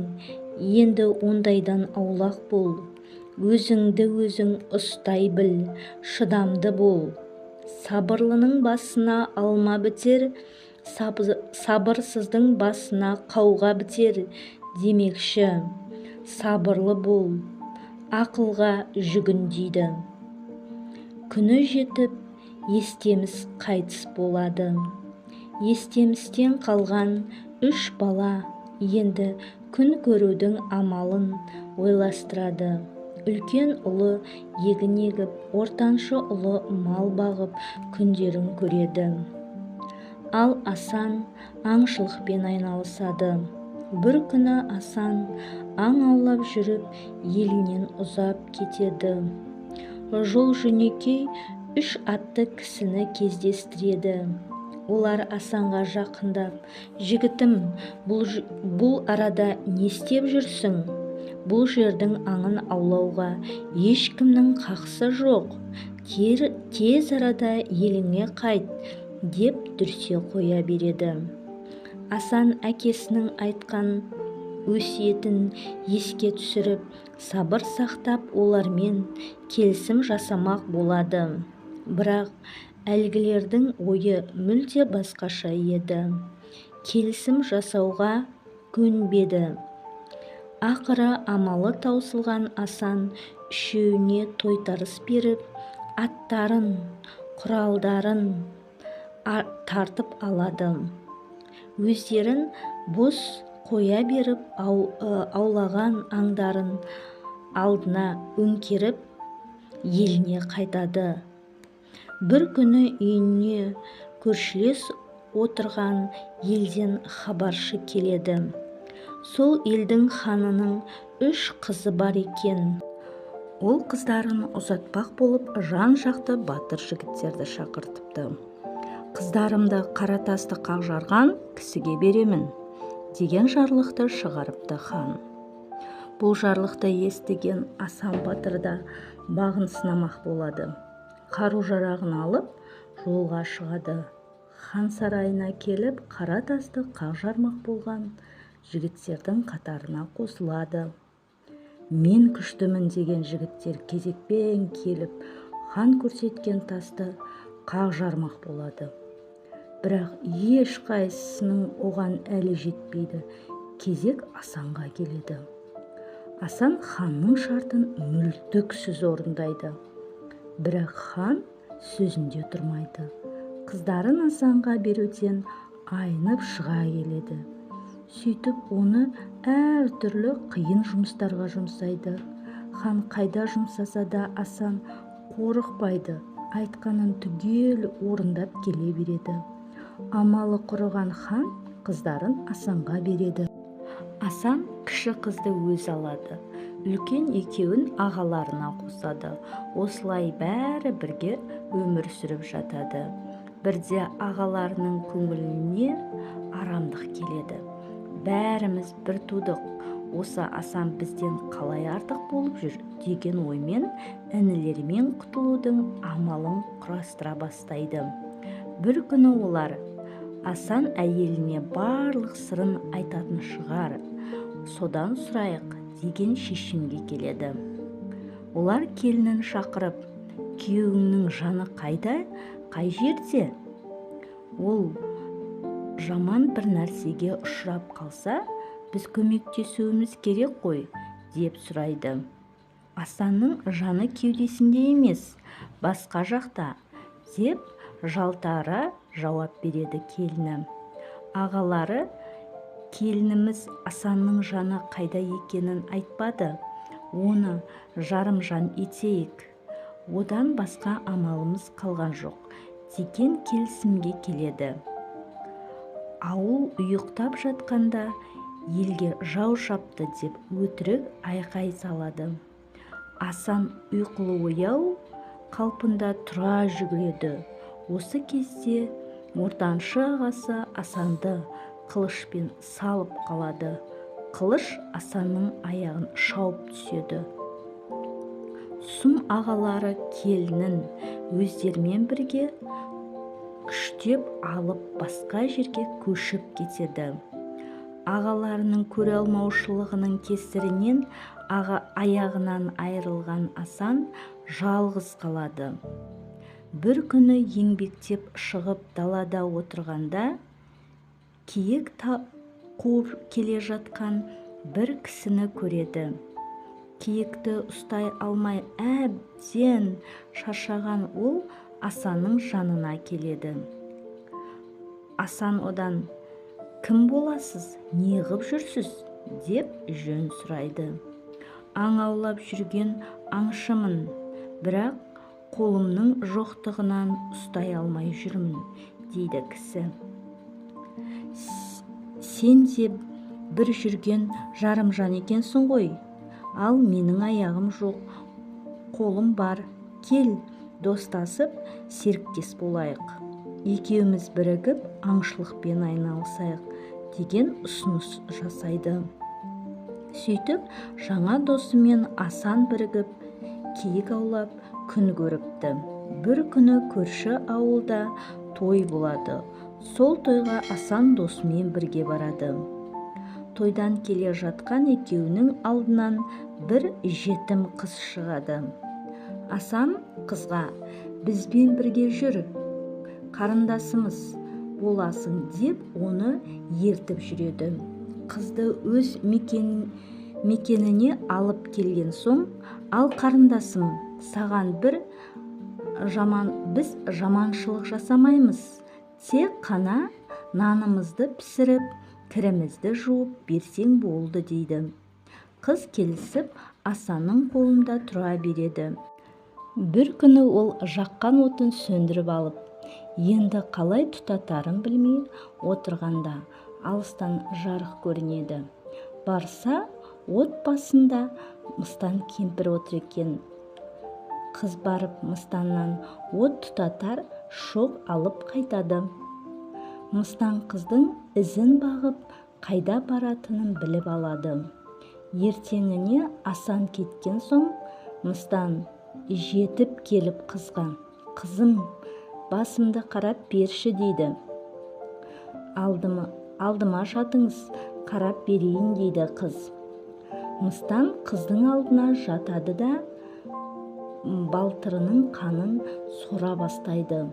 енді ондайдан аулақ бол. Өзіңді өзің ұстай біл, шыдамды бол. Сабырлының басына алма бітер, сабырсыздың басына қауға бітер демекші. Сабырлы бол, ақылға жүгін дейді. Күні жетіп, Естеміс қайтыс болады. Естемістен қалған 3 бала енді күн көрудің амалын ойластырады. Үлкен ұлы егін егіп, ортаншы ұлы мал бағып күндерін көреді. Ал Асан аңшылықпен айналысады. Бір күні Асан аң аулап жүріп, елінен ұзап кетеді. Жол жөнекей үш атты кісіні кездестіреді. Олар Асанға жақындап, «Жігітім, бұл арада не істеп жүрсің? Бұл жердің аңын аулауға ешкімнің қақысы жоқ. Тез арада еліңе қайт», деп дүрсе қоя береді. Асан әкесінің айтқан өсиетін еске түсіріп, сабыр сақтап, олармен келісім жасамақ болады. Бірақ әлгілердің ойы мүлде басқаша еді. Келісім жасауға көнбеді. Ақыры амалы таусылған Асан үшеуіне тойтарыс беріп, аттарын, құралдарын тартып алады. Өздерін бос қоя беріп, аулаған аңдарын алдына өңкеріп, еліне қайтады. Бір күні үйіне көршілес отырған елден хабаршы келеді. Сол елдің ханының үш қызы бар екен. Ол қыздарын ұзатпақ болып, жан-жақты батыр жігіттерді шақыртыпты. «Қыздарымды қара тасты қақ жарған кісіге беремін», деген жарлықты шығарыпты хан. Бұл жарлықты естіген Асан батыр да бағын сынамақ болады. Қару-жарағын алып, жолға шығады. Хан сарайына келіп, қара тасты қақ жармақ болған жігіттердің қатарына қосылады. «Мен күштімін» деген жігіттер кезекпен келіп, хан көрсеткен тасты қақ жармақ болады. Бірақ ешқайсысының оған әлі жетпейді. Кезек Асанға келеді. Асан ханның шартын мүлтіксіз орындайды. Бірақ хан сөзінде тұрмайды. Қыздарын Асанға беруден айнып шыға келеді. Сөйтіп оны әртүрлі қиын жұмыстарға жұмсайды. Хан қайда жұмсаса да Асан қорықпайды, айтқанын түгел орындап келе береді. Амалы құрыған хан қыздарын Асанға береді. Асан кіші қызды өзі алады, үлкен екеуін ағаларына қосады. Осылай бәрі бірге өмір сүріп жатады. Бірде ағаларының көңіліне арамдық келеді. «Бәріміз бір тудық, осы Асан бізден қалай артық болып жүр», деген оймен інілерімен құтылудың амалын құрастыра бастайды. Бір күні олар Асан әйеліне барлық сырын айтатын шығар, содан сұрайық деген шешімге келеді. Олар келінін шақырып, «Күйеуіңнің жаны қайда, қай жерде? Ол жаман бір нәрсеге ұшырап қалса, біз көмектесуіміз керек қой», деп сұрайды. Асанның жаны кеудесінде емес, басқа жақта, деп жалтара жауап береді келіні. Ағалары келініміз Асанның жаны қайда екенін айтпады, оны жарымжан етейік, одан басқа амалымыз қалған жоқ, деген келісімге келеді. Ауыл ұйықтап жатқанда елге жау шапты деп өтірік айқай салады. Асан ұйқылы ояу қалпында тұра жүгіреді. Осы кезде ортаншы ағасы Асанды қылышпен салып қалады. Қылыш Асанның аяғын шауып түседі. Сұм ағалары келінін өздерімен бірге күштеп алып басқа жерге көшіп кетеді. Ағаларының көре алмаушылығының кесірінен аяғынан айырылған Асан жалғыз қалады. Бір күні еңбектеп шығып далада отырғанда киік қуып келе жатқан бір кісіні көреді. Киікті ұстай алмай әбден шаршаған ол Асанның жанына келеді. Асан одан: «Кім боласыз, не ғып жүрсіз?» деп жөн сұрайды. «Аң аулап жүрген аңшымын, бірақ қолымның жоқтығынан ұстай алмай жүрмін», дейді кісі. «Сен де бір жүрген жарымжан екенсің ғой. Ал менің аяғым жоқ, қолым бар. Кел, достасып, серіктес болайық. Екеуміз бірігіп аңшылықпен айналысайық деген ұсыныс жасайды. Сөйтіп, жаңа досымен Асан бірігіп, киік аулап күн көріпті. Бір күні көрші ауылда той болады. Сол тойға Асан досымен бірге барады. Тойдан келе жатқан екеуінің алдынан бір жетім қыз шығады. Асан қызға: «Бізбен бірге жүр, қарындасымыз боласың», – деп оны ертіп жүреді. Қызды өз мекеніне алып келген соң: «Ал, қарындасым, саған бір жаман, біз жаманшылық жасамаймыз. Тек қана нанымызды пісіріп, кірімізді жуып берсең болды», – дейді. Қыз келісіп, Асанның қолында тұра береді. Бір күні ол жаққан отын сөндіріп алып, енді қалай тұтатарын білмей отырғанда алыстан жарық көрінеді. Барса, от басында Мыстан кемпір отыр екен. Қыз барып Мыстаннан от тұтатар шоқ алып қайтады. Мыстан қыздың ізін бағып, қайда баратынын біліп алады. Ертеңіне Асан кеткен соң Мыстан жетіп келіп қызға: «Қызым, басымды қарап берші», – дейді. Алдыма жатыңыз, қарап берейін», – дейді қыз. Мыстан қыздың алдына жатады да, балтырының қанын сора бастайды.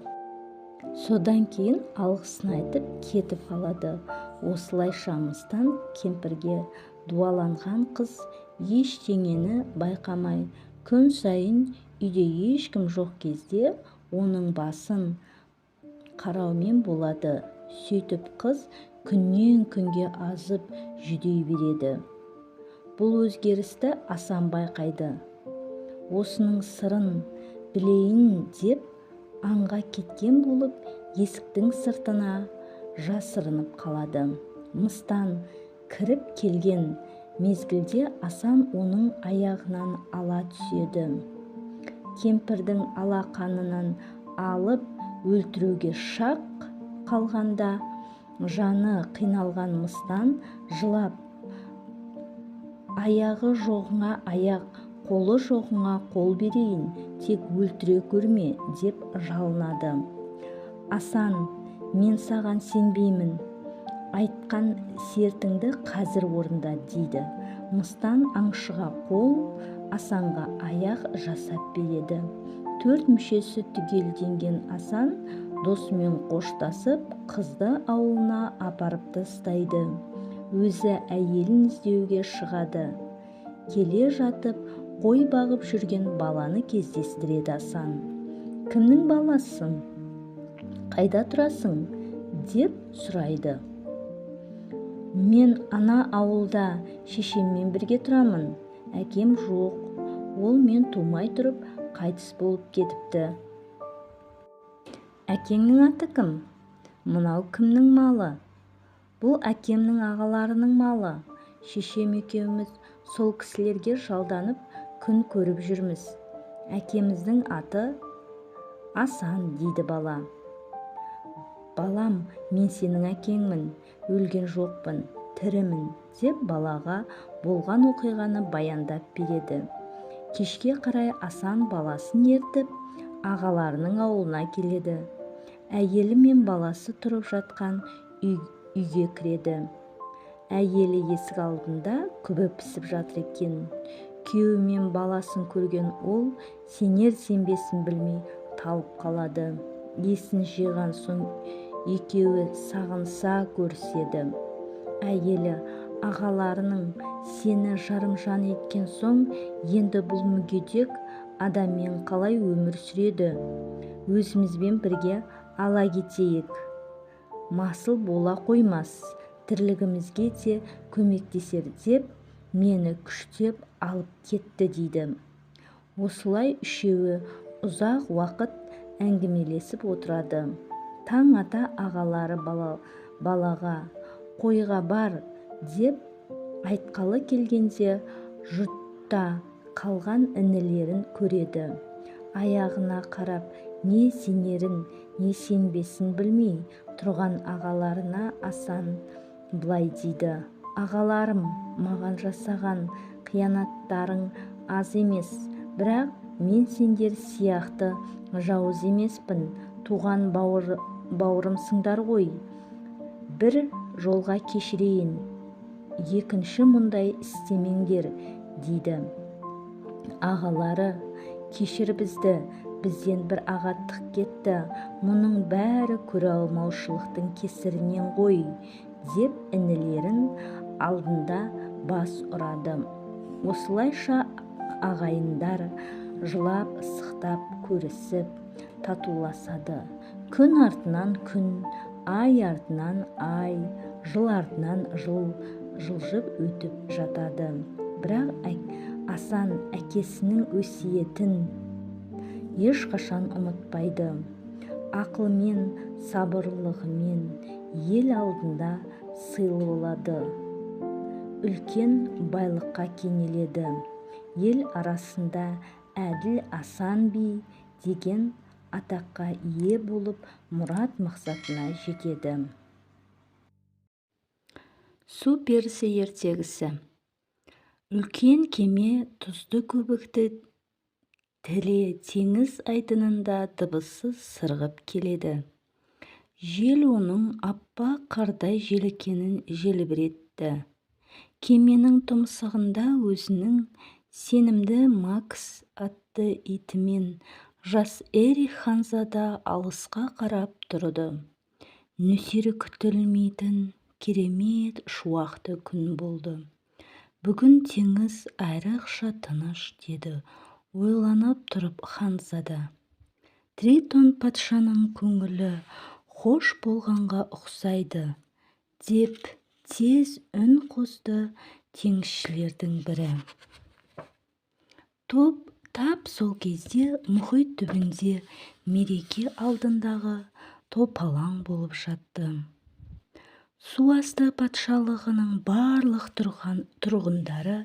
Содан кейін алғысын айтып кетіп қалады. Осылайша Мыстан кемпірге дуаланған қыз ештеңені байқамай, күн сайын үйде ешкім жоқ кезде оның басын қараумен болады. Сөйтіп қыз күннен күнге азып, жүдей береді. Бұл өзгерісті Асан байқайды. Осының сырын білейін деп аңға кеткен болып, есіктің сыртына жасырынып қалады. Мыстан кіріп келген мезгілде Асан оның аяғынан ала түседі. Кемпірдің алақанынан алып өлтіруге шақ қалғанда жаны қиналған Мыстан жылап: «Аяғы жоғыңа аяқ, қолы жоғыңа қол берейін, тек өлтіре көрме», – деп жалынады. Асан: «Мен саған сенбеймін, айтқан сертіңді қазір орында», – дейді. Мыстан аңшыға қол, Асанға аяқ жасап береді. Төрт мүшесі түгелденген Асан досымен қоштасып, қызды ауылына апарып тастайды. Өзі әйелін іздеуге шығады. Келе жатып қой бағып жүрген баланы кездестіреді Асан. «Кімнің баласысың, қайда тұрасың?» – деп сұрайды. «Мен ана ауылда шешеммен бірге тұрамын. Әкем жоқ, ол мен тумай тұрып қайтыс болып кетіпті». «Әкеңнің аты кім? Мынау кімнің малы?» «Бұл әкемнің ағаларының малы. Шешем екеуміз сол кісілерге жалданып күн көріп жүрміз. Әкеміздің аты Асан», – дейді бала. «Балам, мен сенің әкеңмін, өлген жоқпын, тірімін», – деп балаға болған оқиғаны баяндап береді. Кешке қарай Асан баласын ертіп, ағаларының ауылына келеді. Әйелі мен баласы тұрып жатқан үйге кіреді. Әйелі есік алдында күбі пісіп жатыр екен. Күйеуі мен баласын көрген ол сенер сенбесін білмей талып қалады. Есін жиған соң екеуі сағыныса көріседі. Әйелі: «Ағаларының сені жарымжан еткен соң, енді бұл мүгедек адаммен қалай өмір сүреді? Өзімізбен бірге ала кетейік, масыл бола қоймас, тірлігімізге де көмектесер», – деп мені күштеп алып кетті, дейді. Осылай үшеуі ұзақ уақыт әңгімелесіп отырады. Таң ата ағалары балаға: «Қойға бар», – деп Айтқалы келгенде жұртта қалған інілерін көреді. Аяғына қарап, не сенерін, не сенбесін білмей тұрған ағаларына Асан былай дейді: «Ағаларым, маған жасаған қиянаттарың аз емес, бірақ мен сендер сияқты жауыз емеспін. Туған бауырымсыңдар ғой. Бір жолға кешірейін, екінші мұндай істемеңдер», – дейді. Ағалары: «Кешір бізді, бізден бір ағаттық кетті, мұның бәрі көре алмаушылықтың кесірінен ғой», – деп інілерін алдында бас ұрады. Осылайша ағайындар жылап-сықтап көрісіп, татуласады. Күн артынан күн, ай артынан ай, жыл артынан жыл жылжып өтіп жатады. Бірақ Асан әкесінің өсиетін ешқашан ұмытпайды. Ақылмен, сабырлылығымен ел алдында сыйлы болады, үлкен байлыққа кенеледі. Ел арасында әділ Асан би деген атаққа ие болып, мұрат-мақсатына жетеді. Су перісі ертегісі. Үлкен кеме тұзды көбікті тіле теңіз айдынында дыбыссыз сырғып келеді. Жел оның аппақ қардай желкенін желбіретті. Кеменің тұмсығында өзінің сенімді Макс атты итімен жас Эрик ханзада алысқа қарап тұрды. Нөсері күтілмейтін керемет шуақты күн болды. «Бүгін теңіз айрықша тыныш», – деді ойланып тұрып ханзада. «Тритон патшаның көңілі хош болғанға ұқсайды», – деп тез үн қосты теңізшілердің бірі. Тап сол кезде мұхит түбінде мереке алдындағы топалаң болып жатты. Су асты патшалығының барлық тұрғындары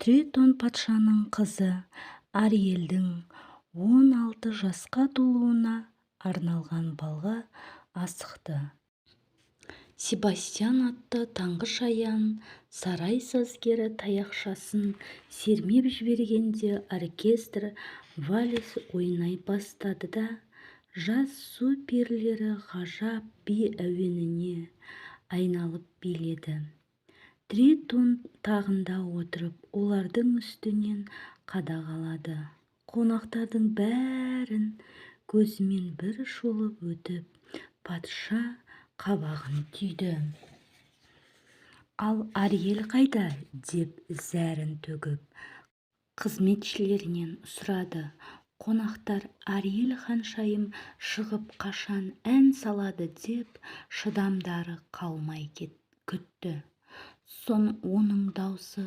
Тритон патшаның қызы Ариэльдің 16 жасқа толуына арналған балға асықты. Себастьян атты таңғы шаян сарай сазгері таяқшасын сермеп жібергенде, оркестр вальс ойнай бастады да, жас су перілері ғажап би әуеніне айналып биледі. Тритон тағында отырып, олардың үстінен қадағалады. Қонақтардың бәрін көзімен бір шолып өтіп, патша қабағын түйді. «Ал Ариэль қайда?» – деп зәрін төгіп, қызметшілерінен сұрады. Қонақтар Ариэль ханшайым шығып қашан ән салады деп шыдамдары қалмай күтті. Оның даусы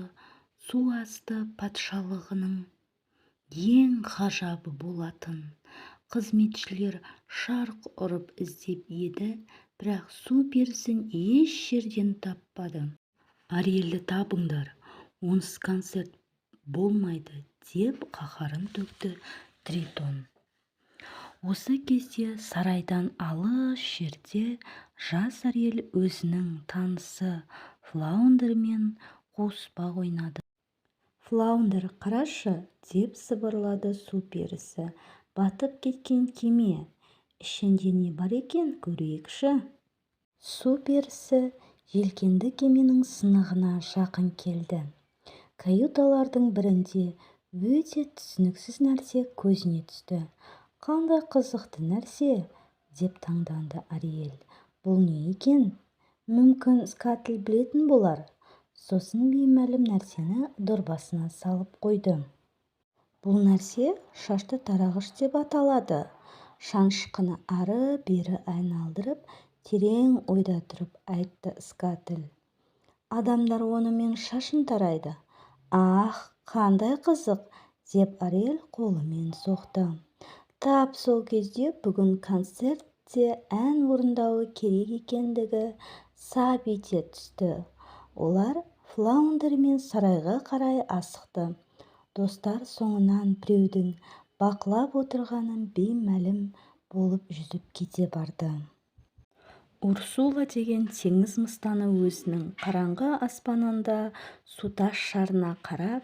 су асты патшалығының ең ғажабы болатын. Қызметшілер шарқ ұрып іздеп еді, бірақ су перісін еш жерден таппады. «Ариэльді табыңдар, онсыз концерт болмайды», – деп қаһарын төкті Тритон. Осы кезде сарайдан алыс жерде жас Ариэль өзінің танысы Флаундермен қуыспақ ойнады. «Флаундер, қарашы, – деп сыбырлады су перісі. – Батып кеткен кеме. Ішінде не бар екен, көрейікші». Су перісі желкенді кеменің сынығына жақын келді. Каюталардың бірінде өте түсініксіз нәрсе көзіне түсті. «Қандай қызықты нәрсе!» – деп таңданды Ариэль. «Бұл не екен? Мүмкін, Скаттл білетін болар». Сосын беймәлім нәрсені дорбасына салып қойды. «Бұл нәрсе шашты тарағыш деп аталады», – шанышқыны ары-бері айналдырып, терең ойда тұрып айтты Скаттл. «Адамдар онымен шашын тарайды». «Ах, қандай қызық!» – деп Ариэль қолымен соқты. Тап сол кезде бүгін концертте ән орындауы керек екендігі сап ете түсті. Олар Флаундермен сарайға қарай асықты. Достар соңынан біреудің бақылап отырғанын беймәлім болып жүзіп кете барды. Урсула деген теңіз мыстаны өзінің қараңғы аспанында сутас шарына қарап,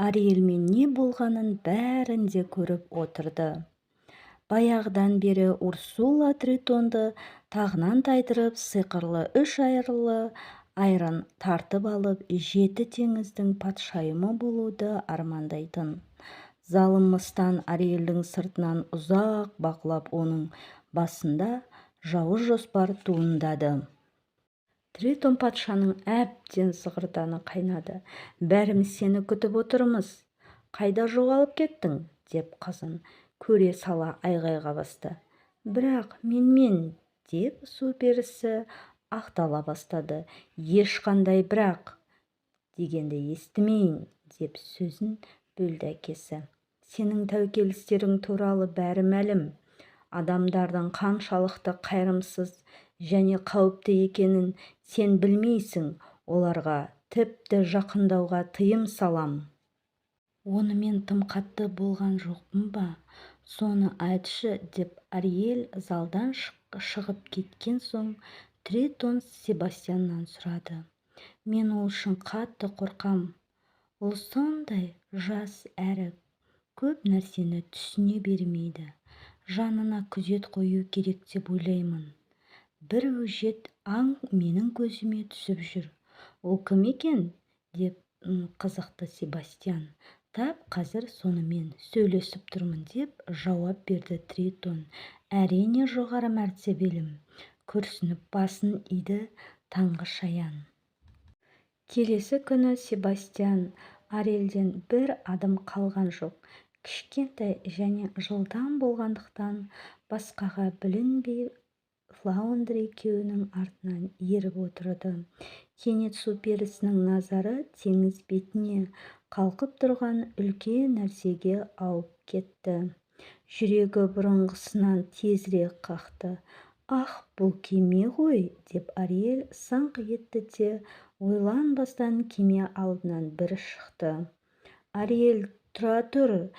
Ариэльмен не болғанын бәрін де көріп отырды. Баяғыдан бері Урсула Тритонды тағынан тайдырып, сиқырлы үш айырлы айран тартып алып, жеті теңіздің патшайымы болуды армандайтын. Залым мыстан Ариэльдің сыртынан ұзақ бақылап, оның басында жауыз жоспар туындады. Тритон патшаның әбден зығырданы қайнады. «Бәріміз сені күтіп отырмыз. Қайда жоғалып кеттің?» деп қызын көре сала айғайға басты. «Бірақ менмен», деп су перісі ақтала бастады. «Ешқандай бірақ дегенді естімейін», деп сөзін бөлді әкесі. «Сенің тәуекел істерің туралы бәрі мәлім. Адамдардың қаншалықты қайырымсыз және қауіпті екенін сен білмейсің. Оларға тіпті жақындауға тыйым салам». «Онымен тым қатты болған жоқпын ба? Соны айтшы», деп Ариэль залдан шығып кеткен соң Тритон Себастьяннан сұрады. «Мен ол үшін қатты қорқам. Ол сондай жас әрі көп нәрсені түсіне бермейді. Жанына күзет қою керек деп ойлаймын. Бір өжет аң менің көзіме түсіп жүр. Ол кім екен?» деп қызықты Себастьян. «Тап қазір сонымен сөйлесіп тұрмын», деп жауап берді Тритон. «Әрине, жоғары мәртебелім», күрсініп басын иді таңғы шаян. Келесі күні Себастьян Ариэльден бір адым қалған жоқ. Кішкентай және жылдам болғандықтан басқаға білінбей Флаундер екеуінің артынан еріп отырды. Кенет су перісінің назары теңіз бетіне қалқып тұрған үлкен нәрсеге ауып кетті. Жүрегі бұрынғысынан тезірек қақты. «Ах, бұл кеме ғой», деп Ариэль саңқ етті де ойланбастан кеме алдынан бір шықты. «Ариэль, тұра тұр»,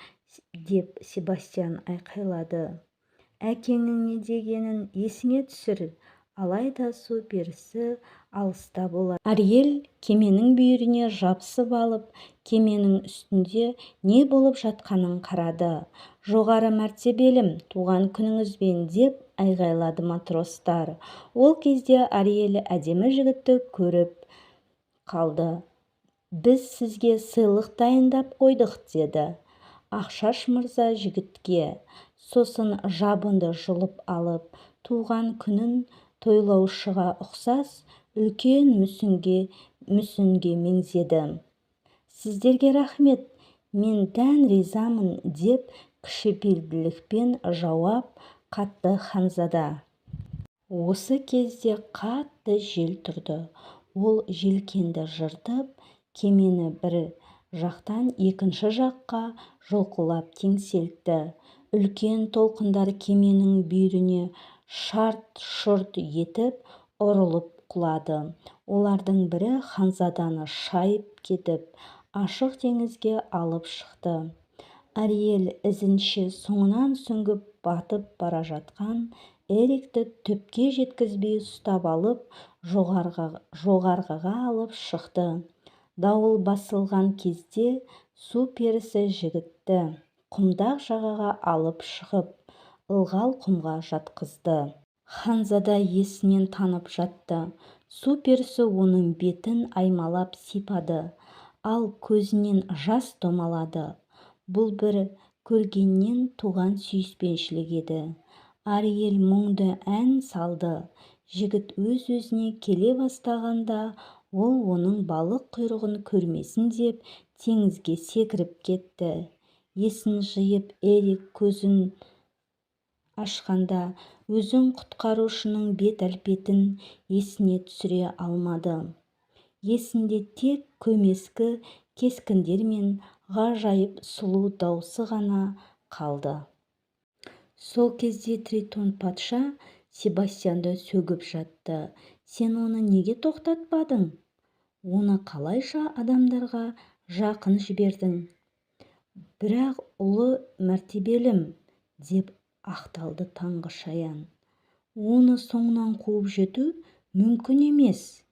деп Себастьян айқайлады. «Әкеңнің не дегенін есіңе түсір». Алайда су перісі алыста болатын. Ариэль кеменің бүйіріне жабысып алып, кеменің үстінде не болып жатқанын қарады. «Жоғары мәртебелім, туған күніңізбен!» деп айғайлады матростар. Ол кезде Ариэль әдемі жігітті көріп қалды. «Біз сізге сыйлық дайындап қойдық», деді Ақшаш мырза жігітке. Сосын жабынды жұлып алып, туған күнін тойлаушыға ұқсас үлкен мүсінге меңзеді. «Сіздерге рахмет, мен дән ризамын», деп кішіпейілділікпен жауап қатты ханзада. Осы кезде қатты жел тұрды. Ол желкенді жыртып, кемені бір жақтан екінші жаққа жұлқылап теңселтті. Үлкен толқындар кеменің бүйіріне шарт-шұрт етіп ұрылып құлады. Олардың бірі ханзаданы шайып кетіп, ашық теңізге алып шықты. Ариэль ізінше соңынан сүңгіп батып бара жатқан Эрикті түпке жеткізбей ұстап алып, жоғарғыға алып шықты. Дауыл басылған кезде су перісі жігітті құмдақ жағаға алып шығып, ылғал құмға жатқызды. Ханзада есінен танып жатты. Су перісі оның бетін аймалап сипады, ал көзінен жас домалады. Бұл бір көргеннен туған сүйіспеншілік еді. Ариэль мұңды ән салды. Жігіт өз-өзіне келе бастағанда, ол оның балық құйрығын көрмесін деп теңізге секіріп кетті. Есін жиып, Эрик көзін ашқанда өзін құтқарушының бет әлпетін есіне түсіре алмады. Есінде тек көмескі кескіндер мен ғажайып сұлу даусы ғана қалды. Сол кезде Тритон патша Себастьянды сөгіп жатты. «Сен оны неге тоқтатпадың? Оны қалайша адамдарға жақын жібердің? Бірақ, ұлы мәртебелім, деп ақталды таңғы шаян, оны соңынан қуып жету мүмкін емес.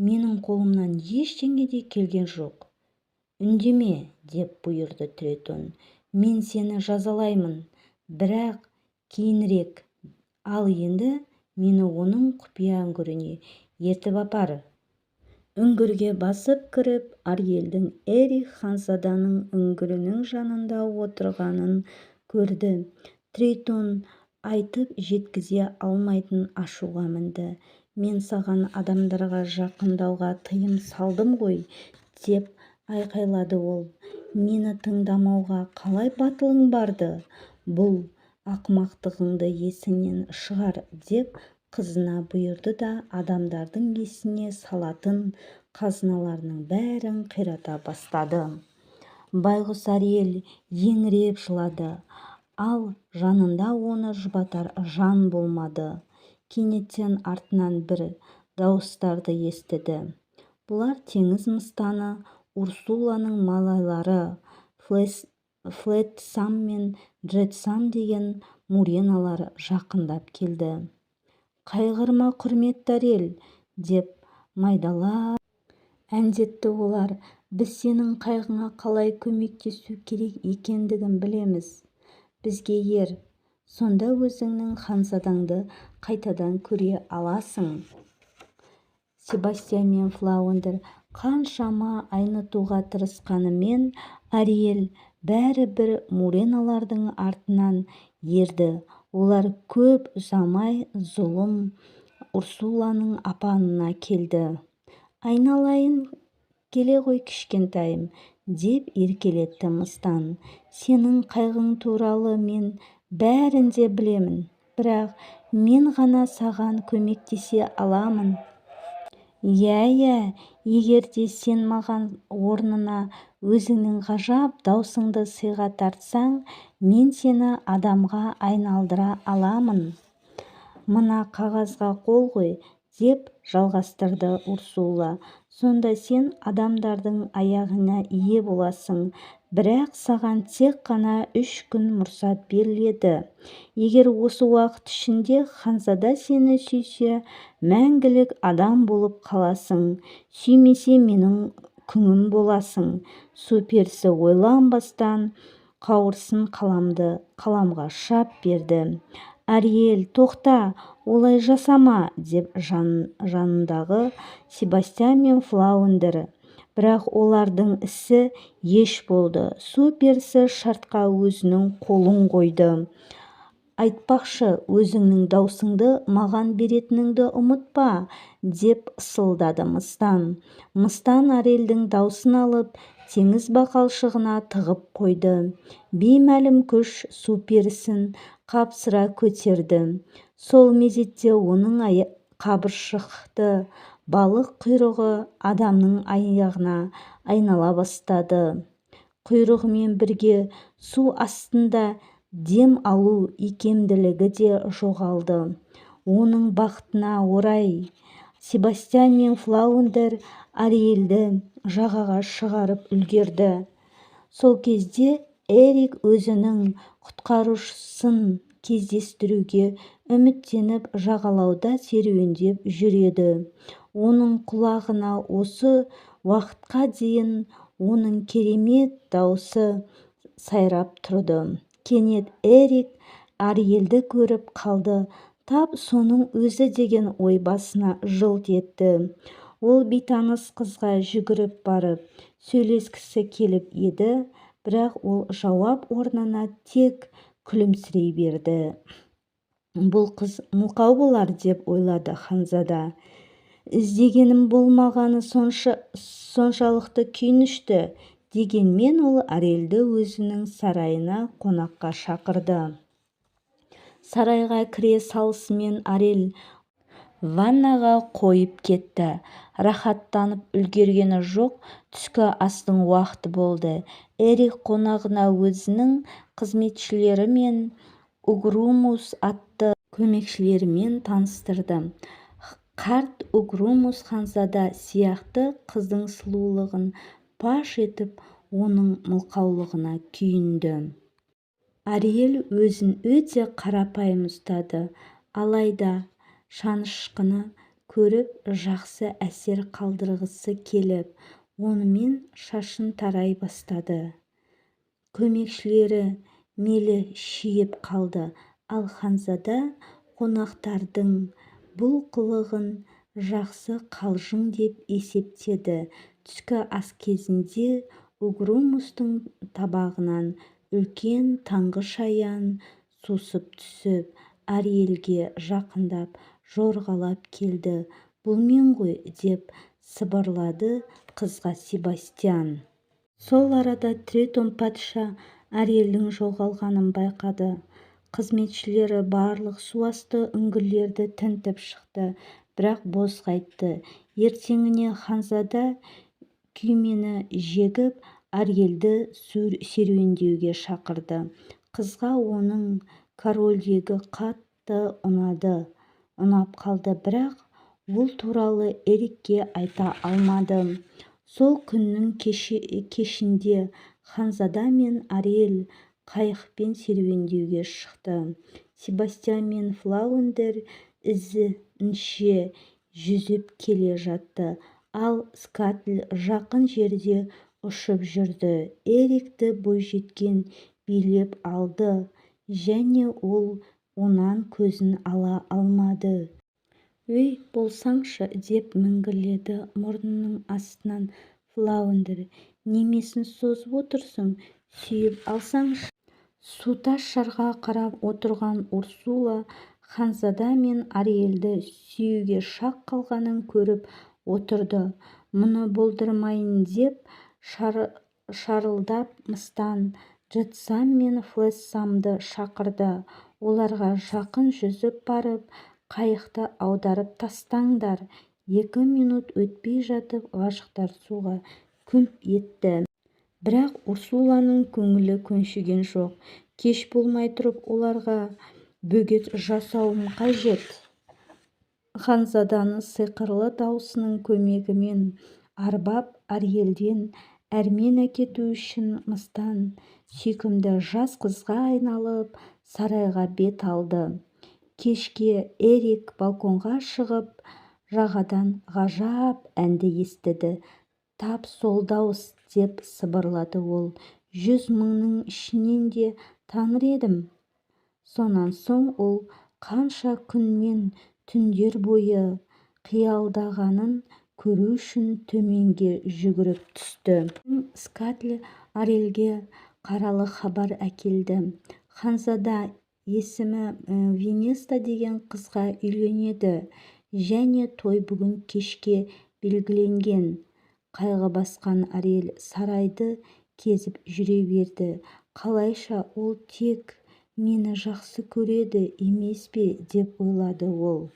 Менің қолымнан ештеңе де келген жоқ. Үндеме, деп бұйырды Тритон. Мен сені жазалаймын, бірақ кейінірек. Ал енді мені оның құпия үңгіріне ертіп апар. Үңгірге басып кіріп, Ариэльдің Эрик ханзаданың үңгірінің жанында отырғанын көрді. Тритон айтып жеткізе алмайтын ашуға мінді. Мен саған адамдарға жақындауға тыйым салдым ғой, деп айқайлады ол. Мені тыңдамауға қалай батылың барды? Бұл ақымақтығыңды есіңнен шығар, деп қызына бұйырды да адамдардың есіне салатын қазыналарының бәрін қирата бастады. Байғұс Ариэль еңіреп жылады. Ал жанында оны жұбатар жан болмады. Кенеттен артынан бір дауыстарды естіді. Бұлар теңіз мыстаны Урсуланың малайлары Флетсам мен Джетсам деген муреналар жақындап келді. Қайғырма, құрметті Ариэль, деп майдалап әндетті олар. Біз сенің қайғыңа қалай көмектесу керек екендігін білеміз. Бізге ер, сонда өзіңнің ханзадаңды қайтадан көре аласың. Себастьян мен Флаундер қаншама айнытуға тырысқанымен, Ариэль бәрібір муреналардың артынан ерді. Олар көп ұзамай зұлым Урсуланың апанына келді. Айналайын, келе ғой, кішкентайым, деп еркелетті мыстан. Сенің қайғың туралы мен бәрін де білемін, бірақ мен ғана саған көмектесе аламын. Иә, иә, егер де сен маған орнына өзіңнің ғажап даусыңды сыйға тартсаң, мен сені адамға айналдыра аламын. Мына қағазға қол қой, деп жалғастырды Урсула. Сонда сен адамдардың аяғына ие боласың. Бірақ саған тек қана 3 күн мұрсат беріледі. Егер осы уақыт ішінде ханзада сені сүйсе, мәңгілік адам болып қаласың, сүймесе, менің күңім боласың. Су перісі ойланбастан қауырсын қаламды қаламға шап берді. Ариэль, тоқта, олай жасама, деп жанындағы Себастьян мен Флаундер. Бірақ олардың ісі еш болды. Су перісі шартқа өзінің қолын қойды. Айтпақшы, өзіңнің даусыңды маған беретініңді ұмытпа, деп ысылдады мыстан. Мыстан Ариэльдің даусын алып, теңіз бақалшығына тығып қойды. Беймәлім күш су перісін қапсыра көтерді. Сол мезетте оның қабыршақты балық құйрығы адамның аяғына айнала бастады. Құйрығымен бірге су астында дем алу икемділігі де жоғалды. Оның бақытына орай, Себастьян мен Флаундер Ариэльді жағаға шығарып үлгерді. Сол кезде Эрик өзінің құтқарушысын кездестіруге үміттеніп жағалауда серуендеп жүр еді. Оның құлағына осы уақытқа дейін оның керемет даусы сайрап тұрды. Кенет Эрик Ариэльді көріп қалды. Тап соның өзі деген ой басына жылт етті. Ол бейтаныс қызға жүгіріп барып, сөйлескісі келіп еді, бірақ ол жауап орнына тек күлімсірей берді. Бұл қыз мылқау болар, деп ойлады ханзада. Іздегенім болмағаны соншалықты күйінішті. Дегенмен ол Ариэльді өзінің сарайына қонаққа шақырды. Сарайға кіре салысымен Ариэль ваннаға қойып кетті. Рахаттанып үлгергені жоқ, түскі астың уақыты болды. Эрик қонағына өзінің қызметшілері мен Угрумус атты көмекшілерімен таныстырды. Қарт Угрумус ханзада сияқты қыздың сұлулығын паш етіп, оның мылқаулығына күйінді. Ариэль өзін өте қарапайым ұстады, алайда шанышқыны көріп жақсы әсер қалдырғысы келіп, онымен шашын тарай бастады. Көмекшілері мелшиіп қалды, ал ханзада қонақтардың бұл қылығын жақсы қалжың деп есептеді. Түскі ас кезінде Угрумустың табағынан үлкен таңғы шаян сусып түсіп, Ариэльге жақындап жорғалап келді. «Бұл мен ғой», – деп сыбырлады қызға Себастьян. Сол арада Тритон патша Ариэльдің жоғалғанын байқады. Қызметшілері барлық суасты үңгірлерді тінтіп шықты, бірақ бос қайтты. Ертеңіне ханзада күймені жегіп, Ариэльді серуендеуге шақырды. Қызға оның корольдігі қатты ұнап қалды, бірақ ол туралы Эрикке айта алмады. Сол күннің кешінде ханзада мен Ариэль қайықпен серуендеуге шықты. Себастьян мен Флаундер ізінше жүзіп келе жатты, ал Скатль жақын жерде ұшып жүрді. Эрикті бойжеткен билеп алды және ол онан көзін ала алмады. «Өй, болсаңшы!» – деп міңгірледі мұрнының астынан Флаундер. «Немесін созып отырсың, сүйіп алсаңшы!» Сутас жарға қарап отырған Урсула ханзада мен Ариэльді сүюге шақ қалғанын көріп отырды. Мұны болдырмайын деп шырылдап мыстан Джетсам мен Флетсамды шақырды. Оларға жақын жүзіп барып, қайықты аударып тастаңдар. 2 минут өтпей жатып ғашықтар суға күмп етті. Бірақ Урсуланың көңілі көншіген жоқ. Кеш болмай тұрып оларға бөгет жасауым қажет. Ханзаданы сиқырлы даусының көмегімен арбап, Ариэльден әрмен әкету үшін мыстан сүйкімді жас қызға айналып, сарайға бет алды. Кешке Эрик балконға шығып, жағадан ғажап әнді естіді. «Тап сол дауыс», – деп сыбырлады ол. «Жүз мыңның ішінен де таныр едім». Сонан соң ол қанша күн мен түндер бойы қиялдағанын көру үшін төменге жүгіріп түсті. Скатль Ариэльге қаралы хабар әкелді. Ханзада есімі Ванесса деген қызға үйленеді және той бүгін кешке белгіленген. Қайғы басқан Ариэль сарайды кезіп жүре берді. «Қалайша ол тек мені жақсы көреді емес пе?» деп ойлады ол.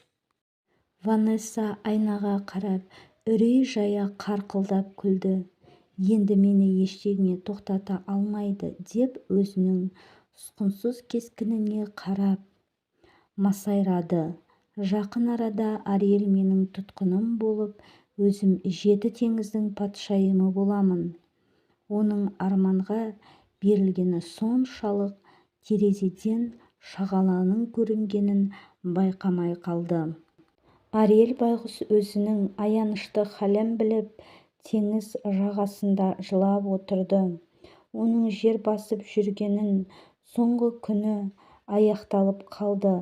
Ванесса айнаға қарап, үрей жая қарқылдап күлді. «Енді мені ештеңе тоқтата алмайды», деп өзінің ұсқынсыз кескініне қарап масайрады. «Жақын арада Ариэль менің тұтқыным болып, өзім жеті теңіздің патшайымы боламын». Оның арманға берілгені соншалық, терезеден шағаланың көрінгенін байқамай қалды. Ариэль байғұс өзінің аянышты халін біліп, теңіз жағасында жылап отырды. Оның жер басып жүргенінің соңғы күні аяқталып қалды.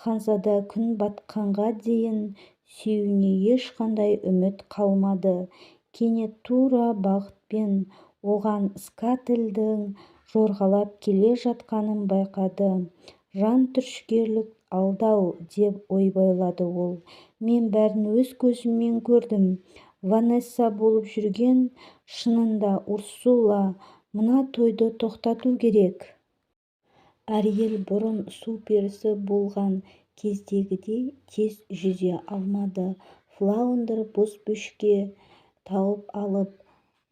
Ханзада күн батқанға дейін сүюіне ешқандай үміт қалмады. Кенет тура бағытпен оған Скатльдің жорғалап келе жатқанын байқады. «Жан түршігерлік алдау», деп ойбайлады ол. «Мен бәрін өз көзіммен көрдім. Ванесса болып жүрген шынында Урсула. Мына тойды тоқтату керек». Ариэль бұрын су перісі болған кездегідей тез жүзе алмады. Флаундер бос бөшке тауып алып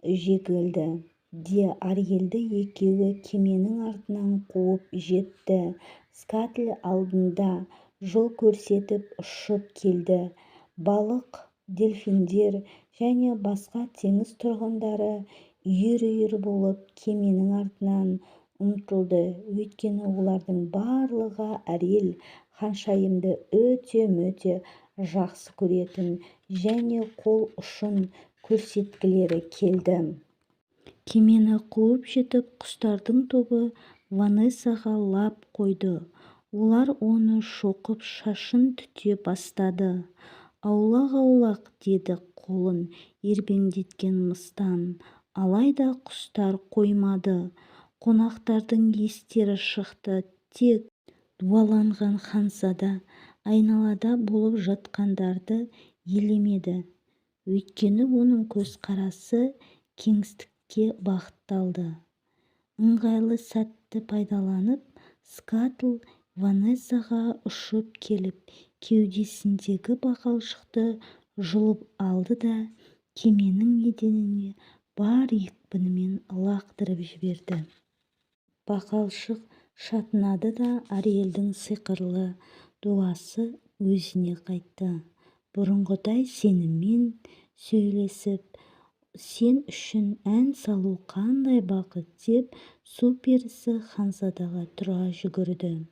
жегілді де, Ариэльді екеуі кеменің артынан қуып жетті. Скатль алдында жол көрсетіп ұшып келді. Балық, дельфиндер және басқа теңіз тұрғындары үйір-үйір болып кеменің артынан ұмтылды, өйткені олардың барлығы Ариэль ханшайымды өте-мөте жақсы көретін және қол ұшын көрсеткілері келді. Кемені қуып жетіп, құстардың тобы Ванессаға лап қойды. Олар оны шоқып, шашын түте бастады. "Аулақ-аулақ!" деді қолын ербеңдеткен мыстан. Алайда құстар қоймады. Қонақтардың естері шықты. Тек дуаланған ханзада айналада болып жатқандарды елемеді, өйткені оның көзқарасы кеңістікке бағытталды. Ыңғайлы сәтті пайдаланып, Скаттл Ванессаға ұшып келіп, кеудесіндегі бақалшықты жұлып алды да, кеменің еденіне бар екпінімен лақтырып жіберді. Бақалшық шатынады да, Ариэльдің сиқырлы дуасы өзіне қайтты. Бұрынғыдай сеніммен сөйлесіп, "Сен үшін ән салу қандай бақыт!" деп су перісі ханзадаға тұра жүгірді.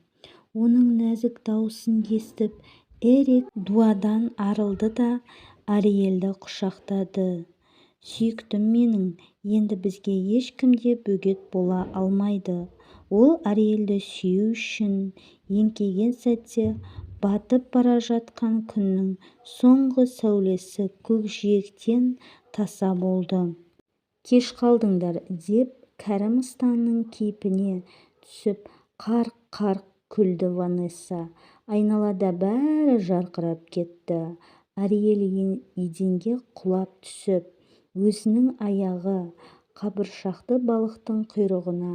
Оның нәзік даусын естіп, Эрик дуадан арылды да, Ариэльді құшақтады. "Сүйіктім менің, енді бізге ешкім де бөгет бола алмайды!" Ол Ариэльді сүю үшін еңкейген сәтте, батып бара жатқан күннің соңғы сәулесі көкжиектен таса болды. "Кеш қалдыңдар!" деп кәрі мыстанның кейпіне түсіп, қарқ-қарқ күлді Ванесса. Айналада бәрі жарқырап кетті. Ариэль еденге құлап түсіп, өзінің аяғы қабыршақты балықтың құйрығына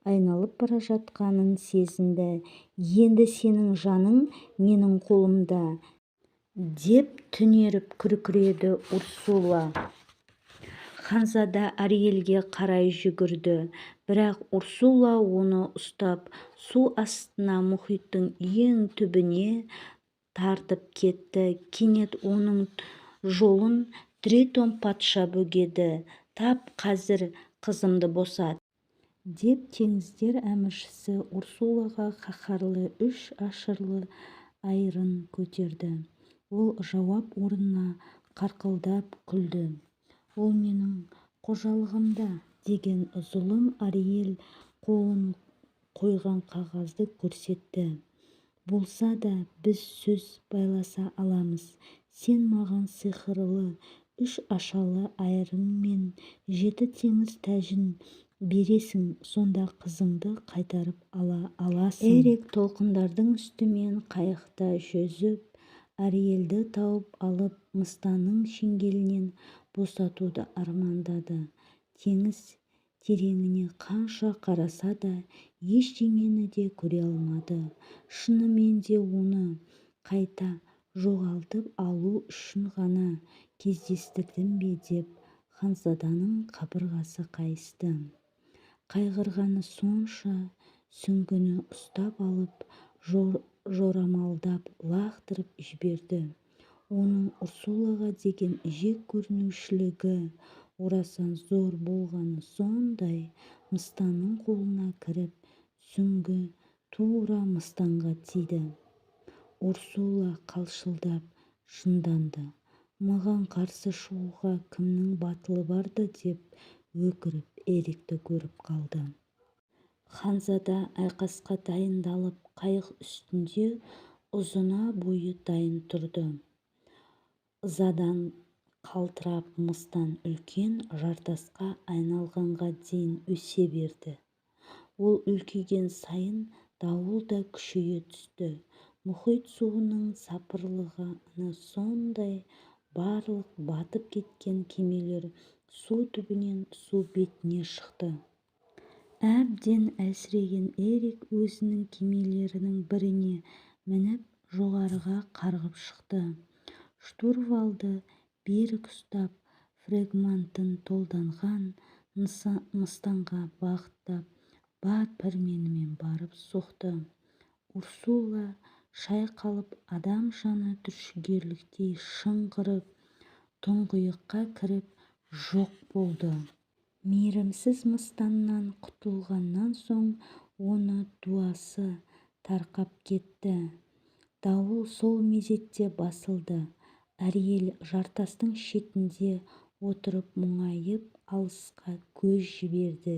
айналып бара жатқанын сезінді. "Енді сенің жаның менің қолымда!" деп түнеріп күркіреді Урсула. Ханзада Ариэльге қарай жүгірді, бірақ Урсула оны ұстап, су астына, мұхиттың ең түбіне тартып кетті. Кенет оның жолын Тритон патша бөгеді. "Тап қазір қызымды босат!" деп теңіздер әміршісі Урсулаға қаһарлы үш ашырлы айырын көтерді. Ол жауап орнына қарқылдап күлді. "Ол менің қожалығымда!" деген зұлым Ариэль қолын қойған қағазды көрсетті. "Болса да, біз сөз байласа аламыз. Сен маған сиқырлы үш ашалы айырың мен жеті теңіз тәжін бересің, сонда қызыңды қайтарып ала аласың". Эрик толқындардың үстімен қайықта жүзіп, Ариэльді тауып алып, мыстанның шеңгелінен босатуды армандады. Теңіз тереңіне қанша қараса да, ештеңені де көре алмады. "Шынымен де оны қайта жоғалтып алу үшін ғана кездестірдім бе?" деп ханзаданың қабырғасы қайысты. Қайғырғаны сонша, сүңгіні ұстап алып, жорамалдап лақтырып жіберді. Оның Урсулаға деген жек көрінушілігі орасан зор болғаны сондай, мыстанның қолына кіріп, сүңгі тура мыстанға тиді. Урсула қалшылдап жынданды. "Маған қарсы шығуға кімнің батылы барды?" деп өкіріп, Эрикті көріп қалды. Ханзада айқасқа дайындалып, қайық үстінде ұзына бойы дайын тұрды. Ызадан қалтырап, мыстан үлкен жартасқа айналғанға дейін өсе берді. Ол үлкейген сайын дауыл да күшейе түсті. Мұхит суының сапырылғаны сондай, барлық батып кеткен кемелер су түбінен су бетіне шықты. Әбден әлсіреген Эрик өзінің кемелерінің біріне мініп, жоғарыға қарғып шықты. Штурвалды берік ұстап, фрегмантын долданған мыстанға бағыттап, бар пәрменімен барып соқты. Урсула Шайқалып, адам жаны түршігерліктей шыңғырып, тұңғиыққа кіріп жоқ болды. Мейірімсіз мыстаннан құтылғаннан соң оны дуасы тарқап кетті. Дауыл сол мезетте басылды. Ариэль жартастың шетінде отырып мұңайып алысқа көз жіберді.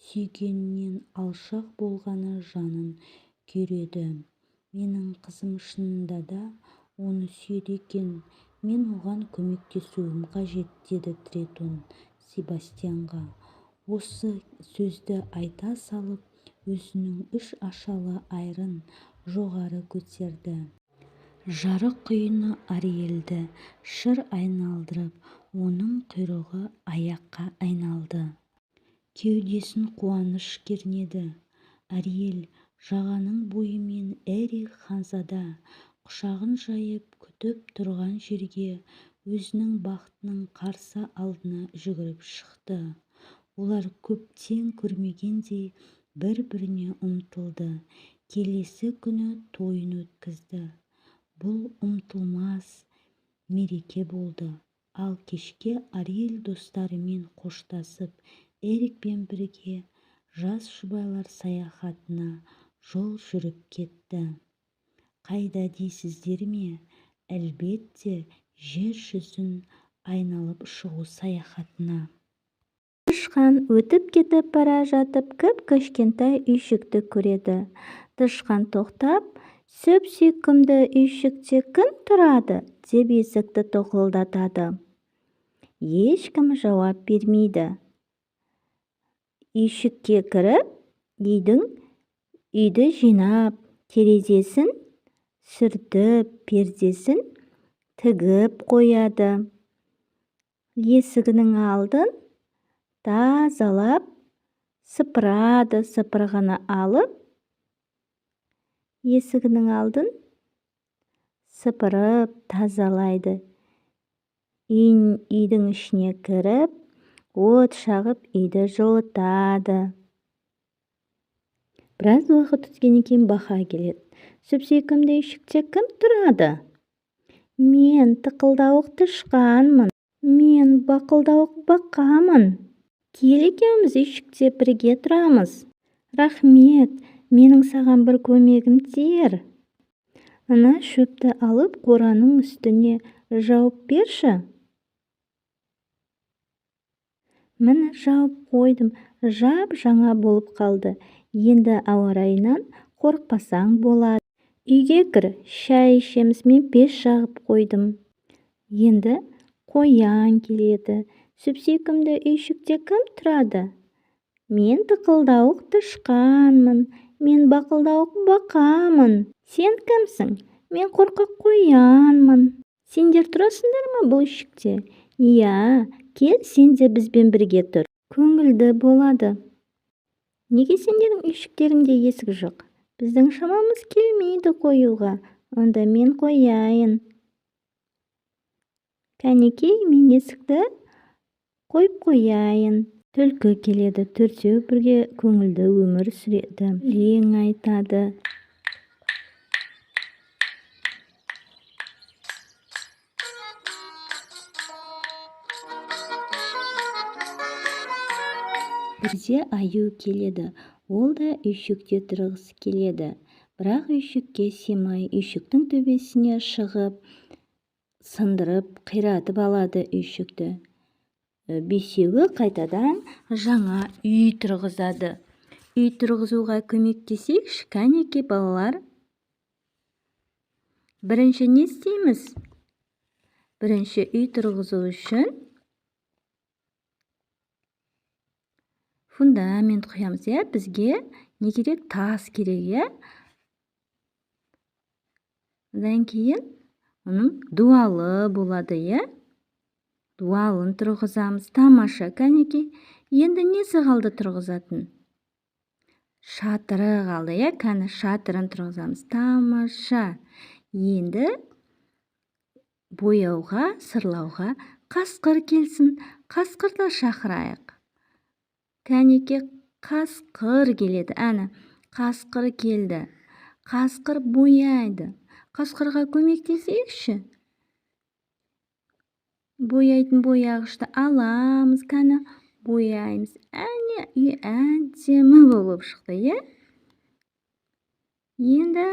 Сүйгенінен алшақ болғаны жанын күйреді. Менің қызым шынында да оны сүйеді екен, мен оған көмектесуім қажет, деді Тритон Себастьянға. Осы сөзді айта салып, өзінің үш ашалы айырын жоғары көтерді. Жарық құйыны Ариэльді шыр айналдырып, оның құйрығы аяққа айналды. Кеудесін қуаныш кернеді. Ариэль жағаның бойымен Эрик ханзада құшағын жайып күтіп тұрған жерге, өзінің бақытының қарсы алдына жүгіріп шықты. Олар көптен көрмегендей бір-біріне ұмтылды. Келесі күні тойын өткізді. Бұл ұмытылмас мереке болды. Ал кешке Ариэль достарымен қоштасып, Эрикпен бірге жас жұбайлар саяхатына жол жүріп кетті. Қайда дейсіздер ме? Әлбетте, жер жүзін айналып шығу саяхатына. Тышқан өтіп кетіп бара жатып, кіп-кішкентай үйшікті көреді. Тышқан тоқтап, сүп-сүйкімді үйшікте кім тұрады деп есікті тоқылдатады. Ешкім жауап бермейді. Үйшікке кіріп, үйді жинап, терезесін сүртіп, пердесін тігіп қояды. Есігінің алдын тазалап, сыпырады, сыпырғыны алып, есігінің алдын сыпырып тазалайды. Үйдің ішіне кіріп, от жағып, үйді жылытады. Біраз уақыт өткеннен кейін бақа келеді. Сүп-сүйкімді үйшікте кім тұрады? Мен тықылдауық тышқанмын. Мен бақылдауық бақамын. Кел, екеуміз үйшікте бірге тұрамыз. Рахмет, менің саған бір көмегім тиер. Мына шөпті алып қораның үстіне жауып берші. Міне, жауып қойдым, жап-жаңа болып қалды. Енді ауа райынан қорықпасаң болады. Үйге кір, шай ішеміз, мен пеш жағып қойдым. Енді қоян келеді. Сүп-сүйкімді үйшікте кім тұрады? Мен тықылдауық тышқанмын. Мен бақылдауық бақамын. Сен кімсің? Мен қорқақ қоянмын. Сендер тұрасыңдар ма бұл үйшікте? Иә, кел, сен де бізбен бірге тұр. Көңілді болады. Неге сендердің үйшіктеріңде есік жоқ? Біздің шамамыз келмейді қоюға. Онда мен қояйын. Кәнекей, мен есікті қойып қояйын. Түлкі келеді. Төртеуі бірге көңілді өмір сүреді. Өлең айтады. Бірде аю келеді. Ол да үйшікте тұрғысы келеді. Бірақ үйшікке сыймай, үйшіктің төбесіне шығып, сындырып, қиратып алады үйшікті. Бесеуі қайтадан жаңа үй тұрғызады. Үй тұрғызуға көмектесейікші, кәнекей, балалар. Бірінші не істейміз? Бірінші үй тұрғызу үшін фундамент құямыз, иә? Бізге не керек? Тас керек, иә? Одан кейін оның дуалы болады, иә? Дуалын тұрғызамыз. Тамаша, кәнекей. Енді несі қалды тұрғызатын? Шатыры қалды, иә? Кәні, шатырын тұрғызамыз. Тамаша. Енді бояуға, сырлауға қасқыр келсін. Қасқырды шақырайық. Кәнеке, қасқыр келеді. Әні, қасқыр келді. Қасқыр бояйды. Қасқырға көмектесейікші. Бояйтын бояғышты аламыз, кәні, бояймыз. Әне, үй әдемі болып шықты, иә? Енді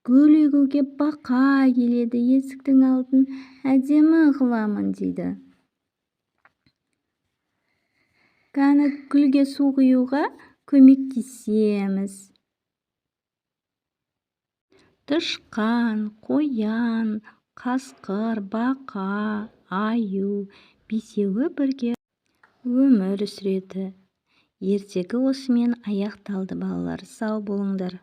гүл егуге бақа келеді, есіктің алдын әдемі қыламын дейді. Кәні, гүлге су құюға көмектесеміз. Тышқан, қоян, қасқыр, бақа, аю бесеуі бірге өмір сүреді. Ертегі осымен аяқталды, балалар. Сау болыңдар.